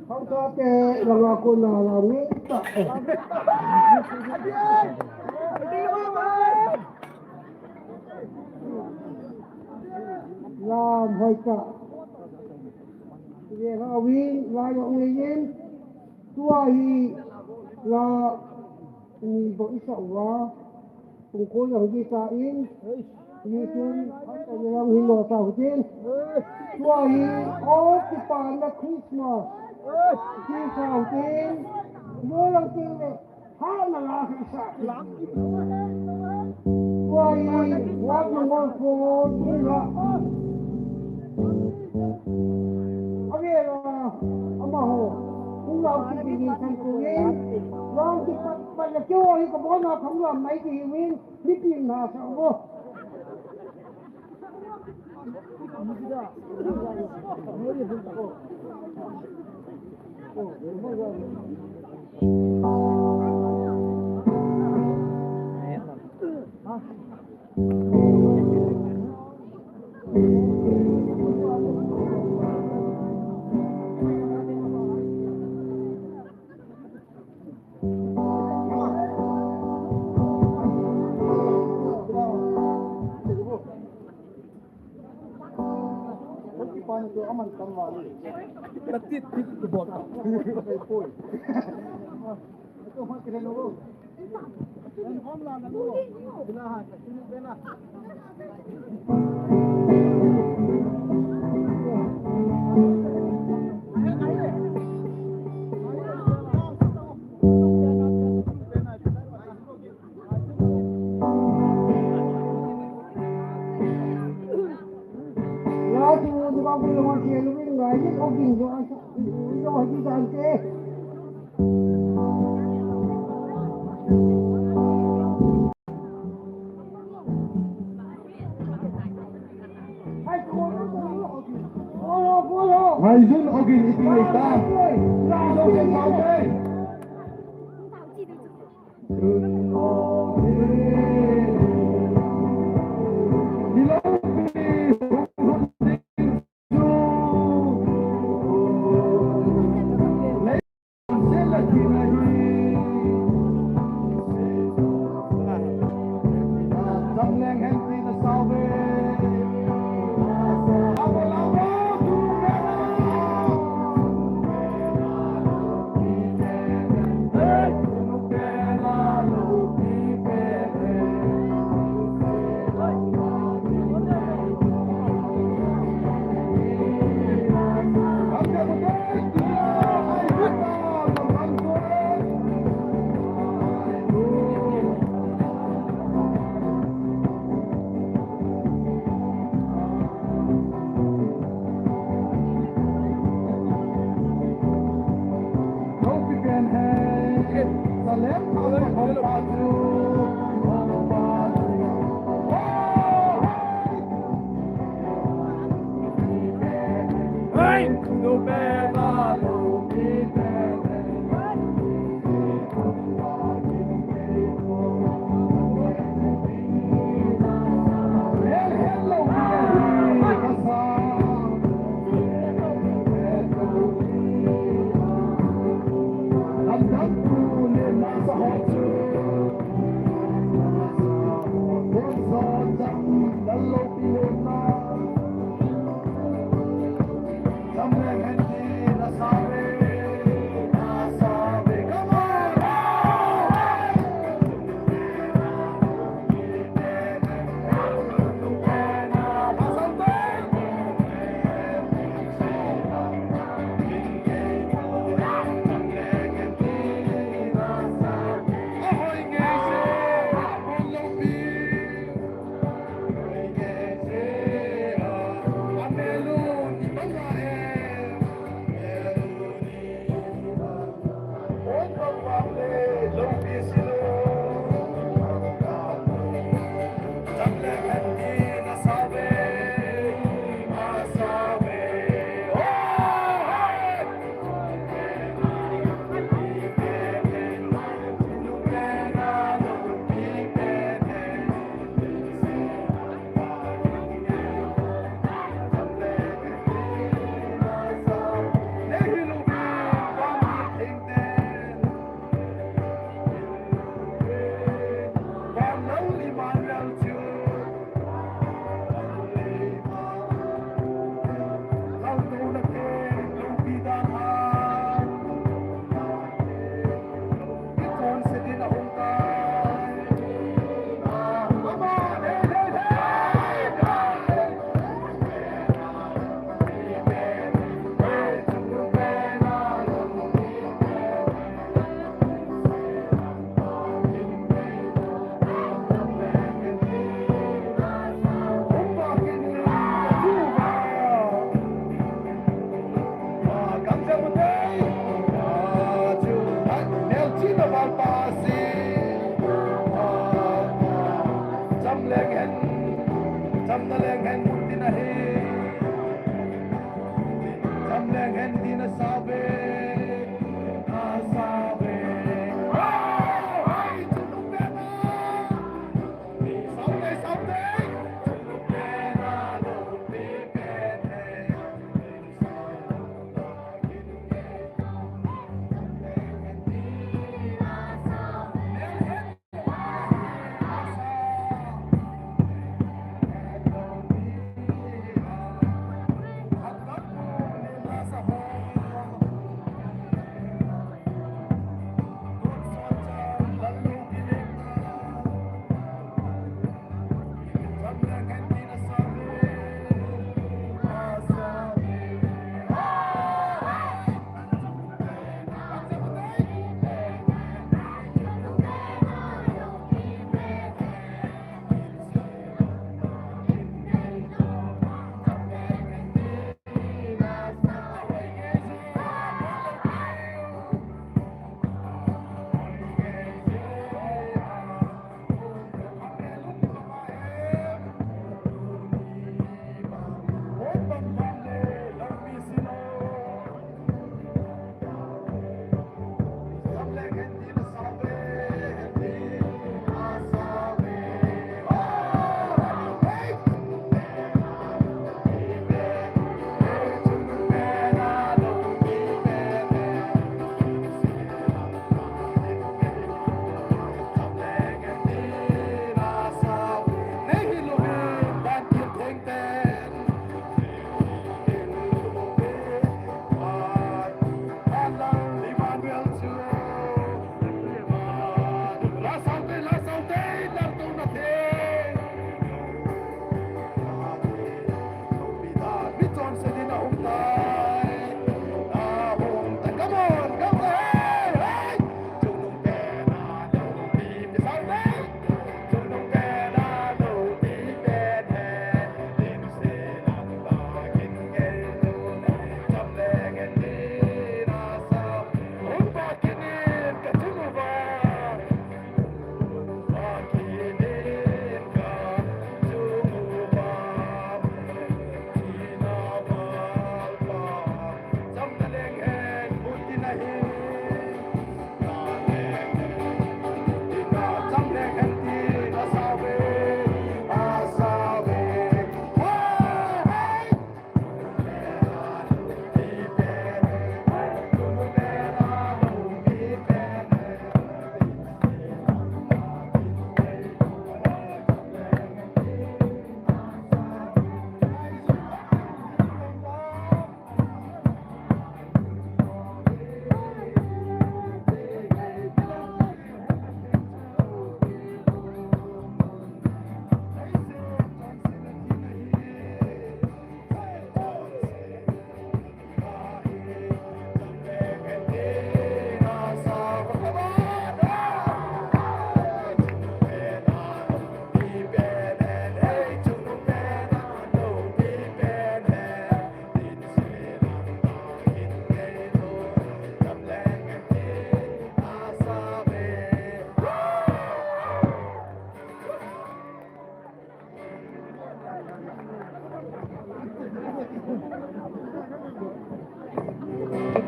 Hausa te langa kona la ngi ta. Lam hoi ta. Ye ha win la yo ngi yin. Tua hi la ni bo isa wa. Kung ko yang di sa in, ni tun, ni yang hin lo sa hutin. Tua hi, o, ki pa na Christmas. Ki sa hutin, mo lang tin le, ha na la ki sa. Tua hi, wat na ngol ko, ni la. Ave la, ama ho, kung la ki ni san ko yin, la ki pa, pa na kyo hi ko bona kung la mai ki win. Meeting na sa ko. Ngaijun Ogin iti ngai ta. Ngaijun Ogin Ogin.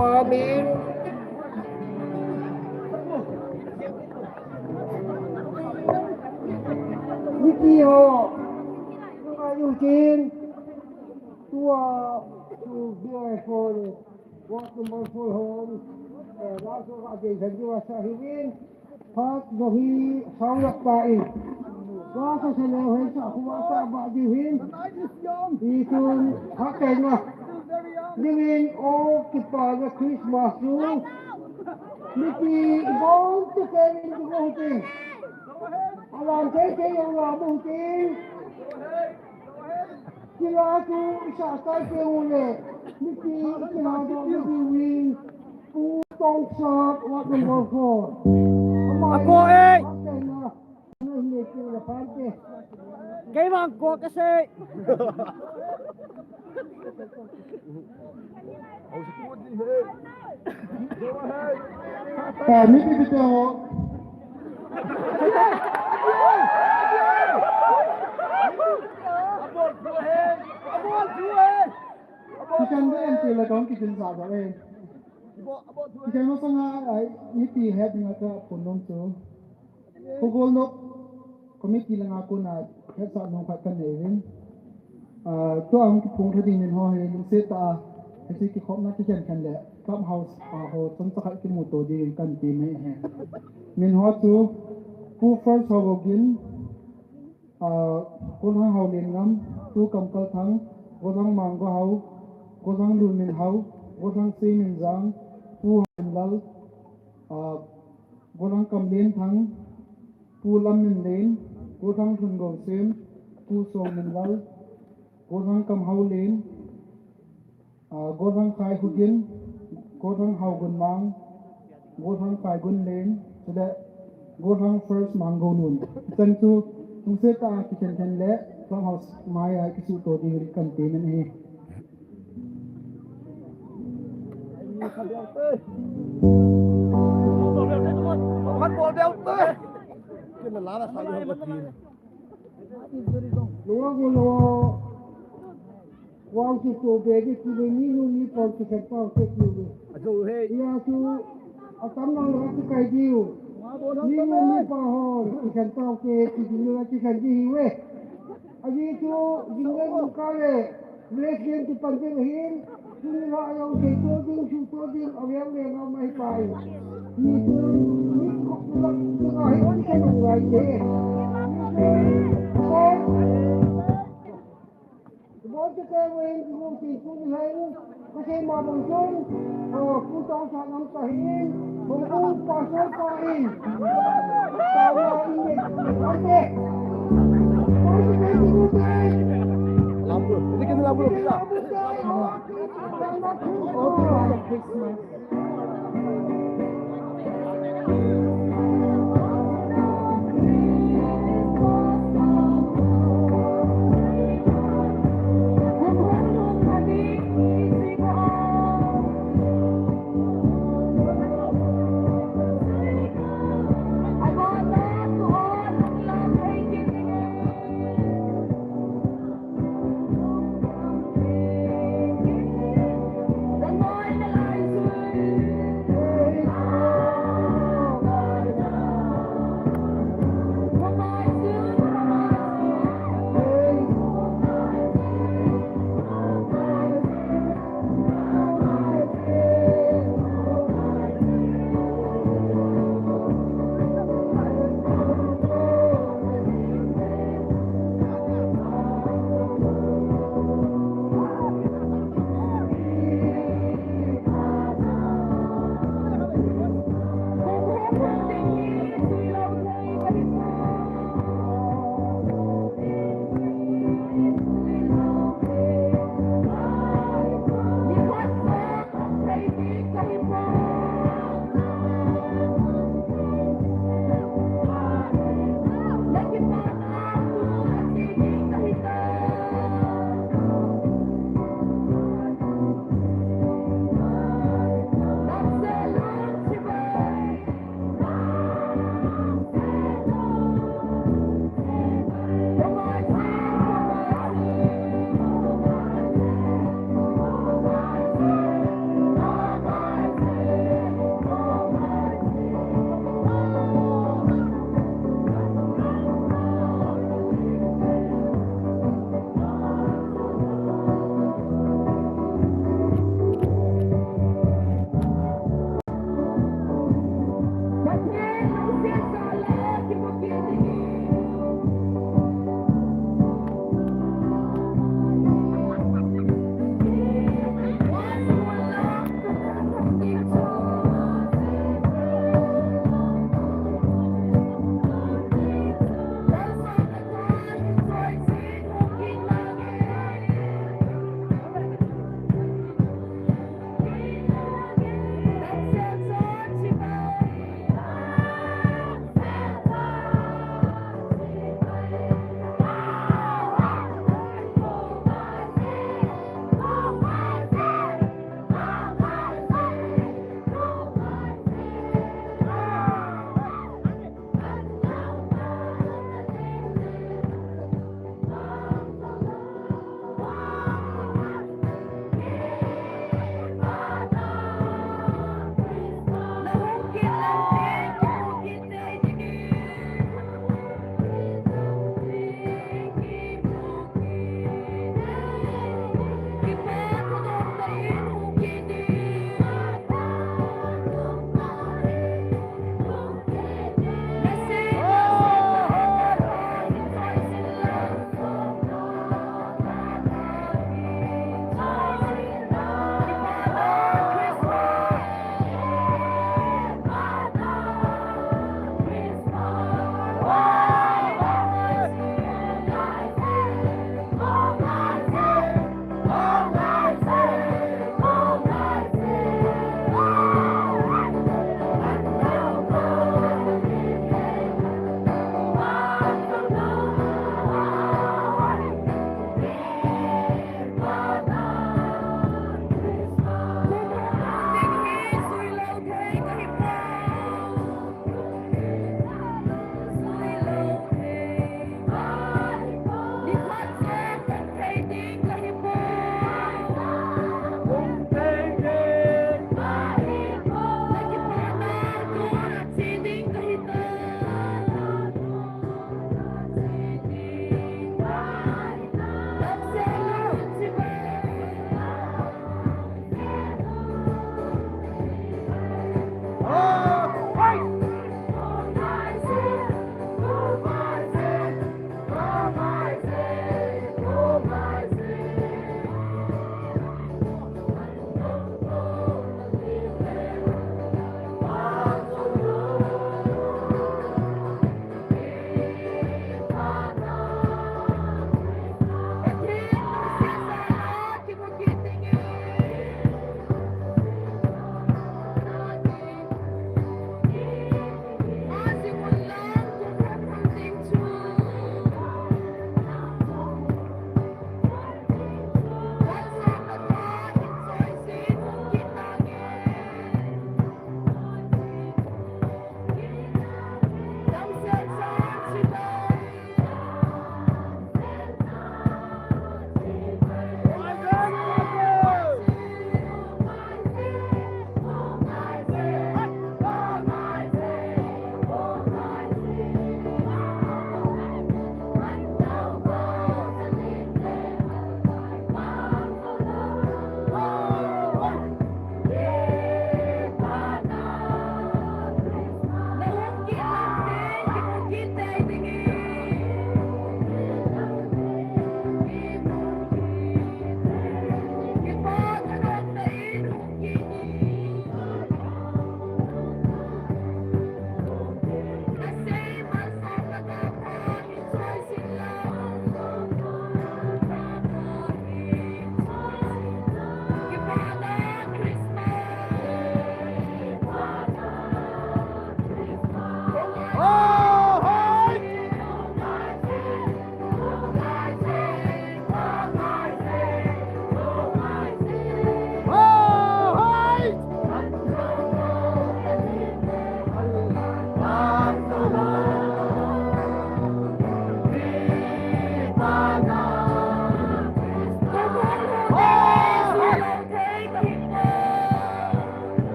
Amen. Mipi ho, ngai u chin, tua, tu, B I four, ward number four ho, eh, last of the day, thank you, Asa Hivin. Phat jong hi saulak pa in. Ka sa se leu hen sa khu va sa ba diu hin. Itun phat kaina. Dingin o kipana Christmas chu. Mipi ibon te ke in du ho te. Alam te ke yo la bu te. Kila tu isa kai ke u le. Mipi kila do mipi win. Pu Tongsat, ward number four. Ako eh! Kei vang ko ka sei. Eh, mipi bite ho. Kichen de en ti la kong kichen sa sa eh. Kichen masanga ai, mipi het nga ka phone nong chu. Khogol nop committee langa kona hetsah nom khat kanei uvin. Ah, tua hung kiphong tha ding min ho hi lungset tah a, hiche kikhopna kikhen khen le clubhouse a ho chomcha khat kimuto dingin kan ti mai ahi. Min ho chu Pu First Haobou Gin, ah, Golhang Haolenngam, Pu Kamkalthang, Golhang Manggohao, Golhang Lunminhao, Golhang Seiminjang, Pu Haominlal, ah, Golhang Kamlenthang, Pu Lamminlen, Golhang Lhungousem, Pu Songminlal, Golhang Kamhaolen, ah, Golhang Khaihogin, Golhang Haogunmang, Golhang Khaigunlen, chule Golhang First Manggoulun. Chan chu lungset tah a kikhen khen le clubhouse mai a kisuhto ding kan ti men ahi. Nunga ko nunga wang ki to be di ki le ni nu ni pon ki khen pao te ki le. Ajo he. Iya tu atam nang ra ki kai diu. Ni nu ni pa ho ki khen pao te ki le ki khen di hi we. Aji tu jing le nu ka le. Bless them to pan them hin. Tuni la ayong kei to ding, su to ding, aviang le ngau mai pai. Ni tu, ni kok tu la, tu la hi on kei nung lai ke. Ni tu, ko, ko te ke wen, ko ti tu ni hai, ko se ma bang song, ko, ku tong sa ngam ta hin, ko ku pa so pa hin.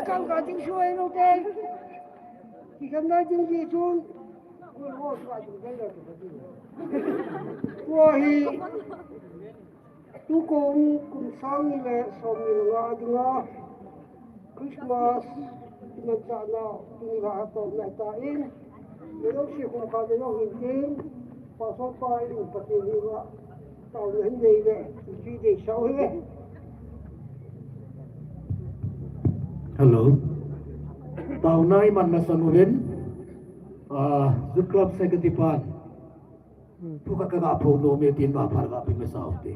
Kang ka ding suai lo te. Ki kan na ding di chun. Ko ko ka ding dai lo. Ko hi. Tukum kum sang ni le som ni le nga dinga Christmas imanchahna tuni la hatouhna ta in, mi lo si kum khat le lo hin tin, Pastor pa in Pathen henga taona hin nei le, ichi dei sau hi. Hello. Taona iman masang uvin, ah, Youth Club Secretary pan. Thu khat ka ga phongnom e tin ma phat ga pe masa u te.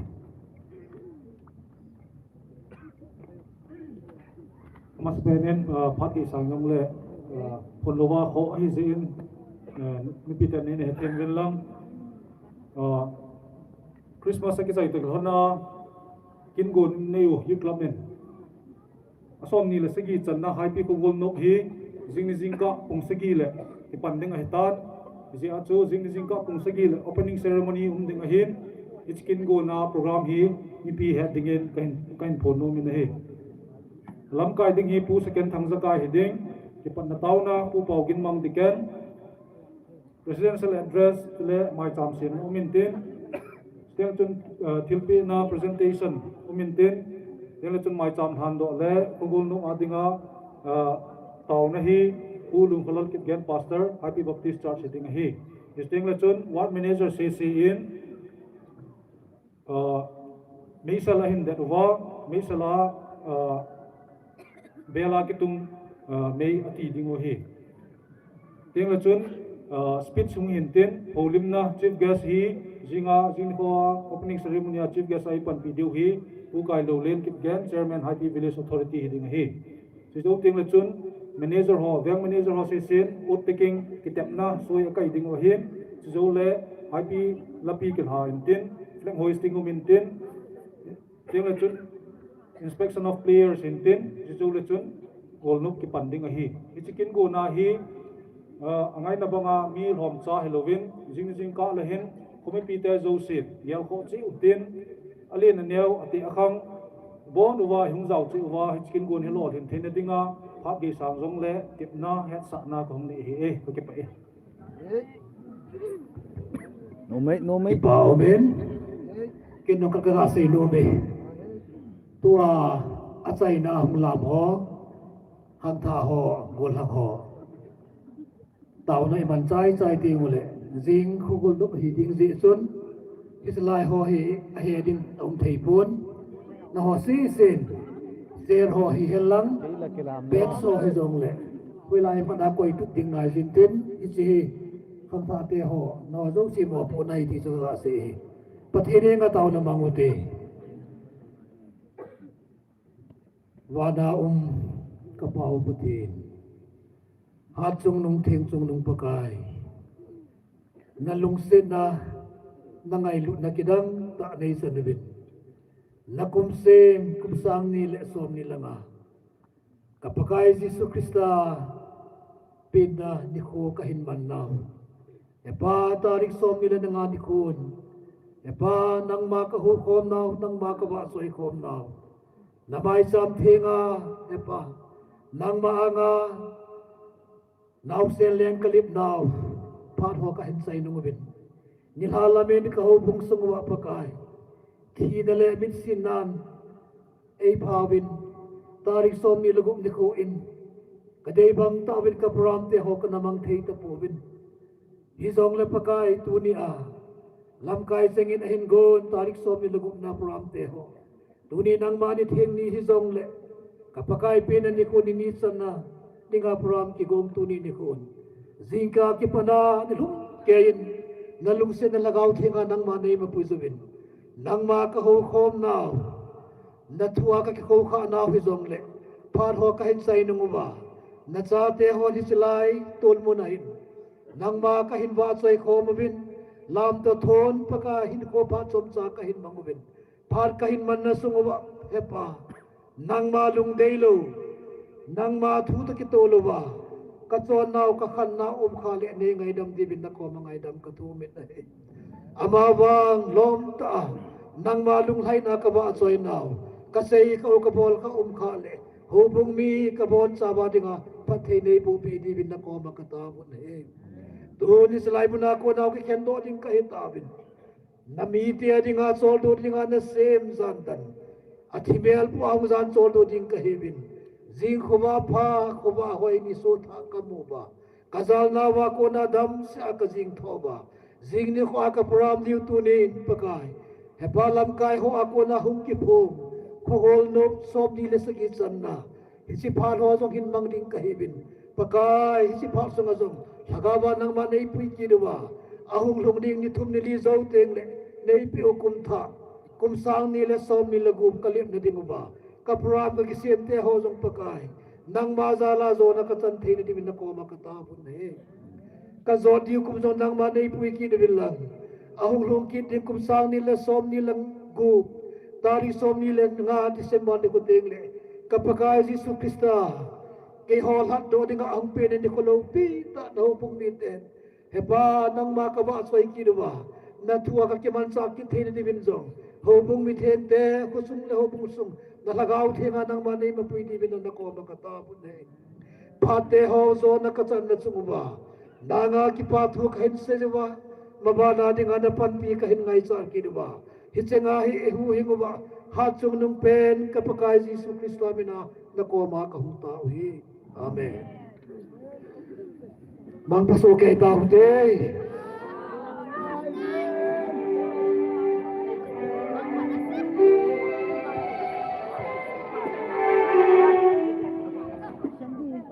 Amasapen in, ah, phat kei sang jong le, ah, phonlou va kho ahi jeh in, ah, mipi ten nei na hethem uvin lang. Ah, Christmas a kichai tek lhon a kin gon nei u Youth Club in. A som ni le sagi channa Haipi Khogol Nop hi jing ni jingkah pung sagi le kipan ding ahi tan. Hijeh a chu jing ni jingkah pung sagi le opening ceremony um ding ahin, hiche kin gonna program hi mipi het dingin kahin, kahin phonnom in ahi. Lamkai ding hi Pu Second Thangjakai hi ding, kipatna taona Pu Paoginmang Dikhen, Presidential address le maicham semna um intin, chuteng chun, eh, thilpehna presentation um intin, chuteng le chun maicham lhandoh le Khogol Nop a dinga, eh, taona hi Pu Lungkholal Kipgen Pastor, Haipi Baptist Church hi ding ahi. Chuteng le chun ward manager C C in, ah, meisel ahin det uva, meisel a, ah, bel a kitung, ah, mei ati ding u ahi. Chuteng le chun, ah, speech hung hintin, houlimna chief guest hi, jing a, jing nikho a opening ceremony a chief guest a eipanpi diu hi, Pu Kailou Len Kipgen, Chairman Haipi Village Authority hi ding ahi. Chujou teng le chun manager ho, veng manager ho seisin, oath taking kitepna soi akai ding u ahin, chujou le Haipi lapi kilha intin, flag hoisting um intin, teng le chun inspection of players intin, chujou le chun golnop kipan ding ahi. Hiche kin gonna hi, ah, angaina banga mi lhomcha hilouvin, jing jingkah le hin, khomipi te jousen, gelkhoh cheh utin, alen aneo, ateh akhang, bon uva, hung jao cheh uva, hiche kin gon hi lolhin theina dinga, phat gei sang jong le, tepna, hetsahna kahung nei ahi e, kakipah e. Numei, numei. Kipa umin, ken jong ka, ka, ka sei nom e. Tua, achaina hung lam ho, khangthah ho, gollhang ho. Taona iman chai chai teng ule, jing Khogol Nop hi ding jeh chun, hiche lai ho hi ahe ding aum thei pon. Nangho seisin, chair ho hi hen lang, bench ho hi jong le, hoilai mana koi tut ding ngai jin tin, hiche hi, khangthah te ho, nangho jouse mopohna ahi ti chu kasei hi. Pathen henga taona mang ute. Vana um ka Pa u Pathen, Hatchungnung Thengchungnung Pakai, na lungsetna, na ngailutna kidang tah nei chan uvin, na kum sem, kum sang ni le som ni langa, ka Pakai Jesu Christa penna nikho kahin man nau. He Pa, tarik som ni le nga nikhon, he Pa, nangma ka hou khom nau, nangma ka vahchoi khom nau. Na maicham thenga, he Pa, nangma anga naosen leng ka lip nau, phat ho kahin chai nung uvin. Nilhah lamin ka houbung sung uva Pakai, thina le mitsinnan ei phauvin, tarik som ni le gup nikho in, ka dei bang tauvin ka program te ho kana mang thei tapouvin. Hijongle Pakai, tuni a lamkai jengin ahin gon, tarik som ni le gupna program te ho. Tuni nangma ni theng ni hijongle, ka Pakai penna nikho ni, ni channa dinga program kigong tuni nikhon. Jingkah kipana nilhum keiyin, na lungsetna Lhagao Thenga nangma nei mapui uvin. Nangma ka hou khom nau, na thua ka kikhou kha nau hijongle, phat ho kahin chai nung uva, na chate hon hiche lai tolmun ahin, nangma kahin vahchoi khom uvin, lamto thon Pakai hinkho phat chomcha kahin mang uvin. Phat kahin manna sung uva, he Pa, nangma lungdei lou, nangma thu toh kitol uva, ka chonnau, ka khannau um kha le nei ngaidam diuvin na koma ngaidam ka thum in ahi. Amavang lom tah a, nangma lunglhaina ka vahchoi nau, ka sei kha u ka bol kha um kha le, Houbung mi kabonchauva dinga phatthei neiboh peh diuvin nakoma kataovin ahi. Tuni chilai muna kona kikhendoh ding kahi tauvin. Namite dinga choldo dinga nasem jan tan. Athi mel pua hung jan choldo ding kahiuvin. Jing khovah pha, khovah hoi nisothah kamu uva. Kajalnauva kona damsel a kajing thouva. Jing nikho a kaprogram diu tunin Pakai. Hepa lamkai hoa kona hung kiphong. Kho golnop somni le sagi channa. Hiche phat ho jong hin mang ding kahiuvin. Pakai, hiche phat sunga jong lhagaova nangma neipui kit uva. Ahung lhung ding ni thum ni li jou teng le, neipeh u kum thah, kum sang ni le som ni le gup kalepna ding uva. Kaprogram kakisem te ho jong Pakai. Nangma jal a jona kachan theina diuvin nakoma kataovin ahi. Kajot diu kum jong nangma neipui kit uvin lang. Ahung lhung kit ding kum sang ni le som ni le gup. Tarik som ni le nga December nikho teng le. Ka Pakai Jesu Christa. Keiho lhatdoh dinga ahung pen nikho loupi tah na houbung miten. Hepa nangma kavahchoi kit uva. Nathua kakimanchah kit theina diuvin jong. Houbung mithengte, khosung le houbung sung. Na lhagao thenga nangma neimapui diuvin nakoma kataovin ahi. Phat te ho jona kachanna chung uva. Nanga kipathu kahin sei uva. Mabana dinga napanpi kahin ngaichat kit uva. Hiche nga hi eihuhhing uva. Hatchungnung pen ka Pakai Jesu Christa mina nakoma kahung tao u ahi. Amen. Mangpha soh kei taute.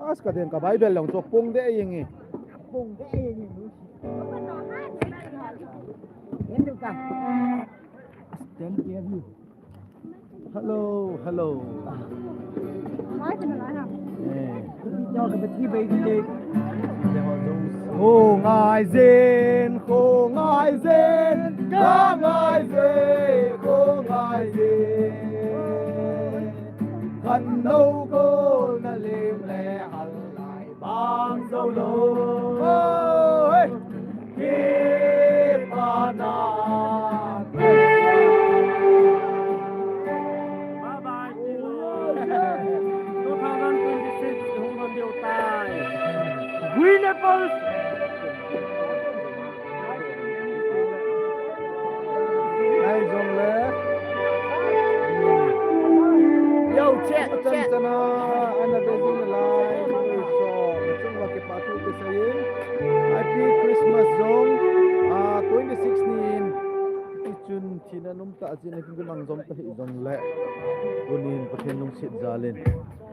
As ka den ka Bible lang chu pung de yeng e. Pung de yeng e. As ten K V. Hello, hello. Eh. Kho ngai jin, kho ngai jin, ka ngai jin, kho ngai jin. Khan no ko na lem le hal lai. Bang zo lo. Oi. Kipana. Bye bye. Two thousand twenty-six, hung hon diu tai. Green apples. Ai jong le. Yo, chat, chat. Chana, ana bezin lai, so, chung wa ke patu ke sayin. Happy Christmas jong, ah, twenty-six nin. Ichun thina num ta jin kin mang jong ta hi jong le. Tunin Pathen lungset jalin.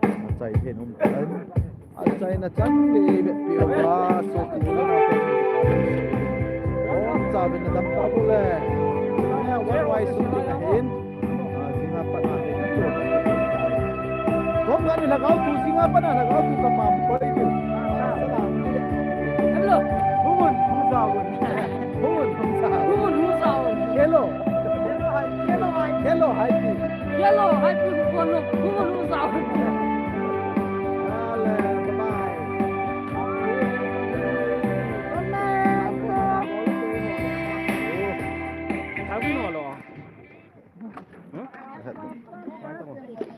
Achai thei num ta. Achaina chan le ve pi o ba so ti na pe. Om cha ve na dam ta bu le. Na wa wai su ti na hin. Ah, jinga pa na. Kom ga ni lhagao tu jinga pa na lhagao tu ka pam ko i tu. Hello. Humun, humun, humun. Humun, humun. Hello. Hello, hai. Hello, hai. Hello, hai pi ko no. Humun, humun. Ale, bye bye.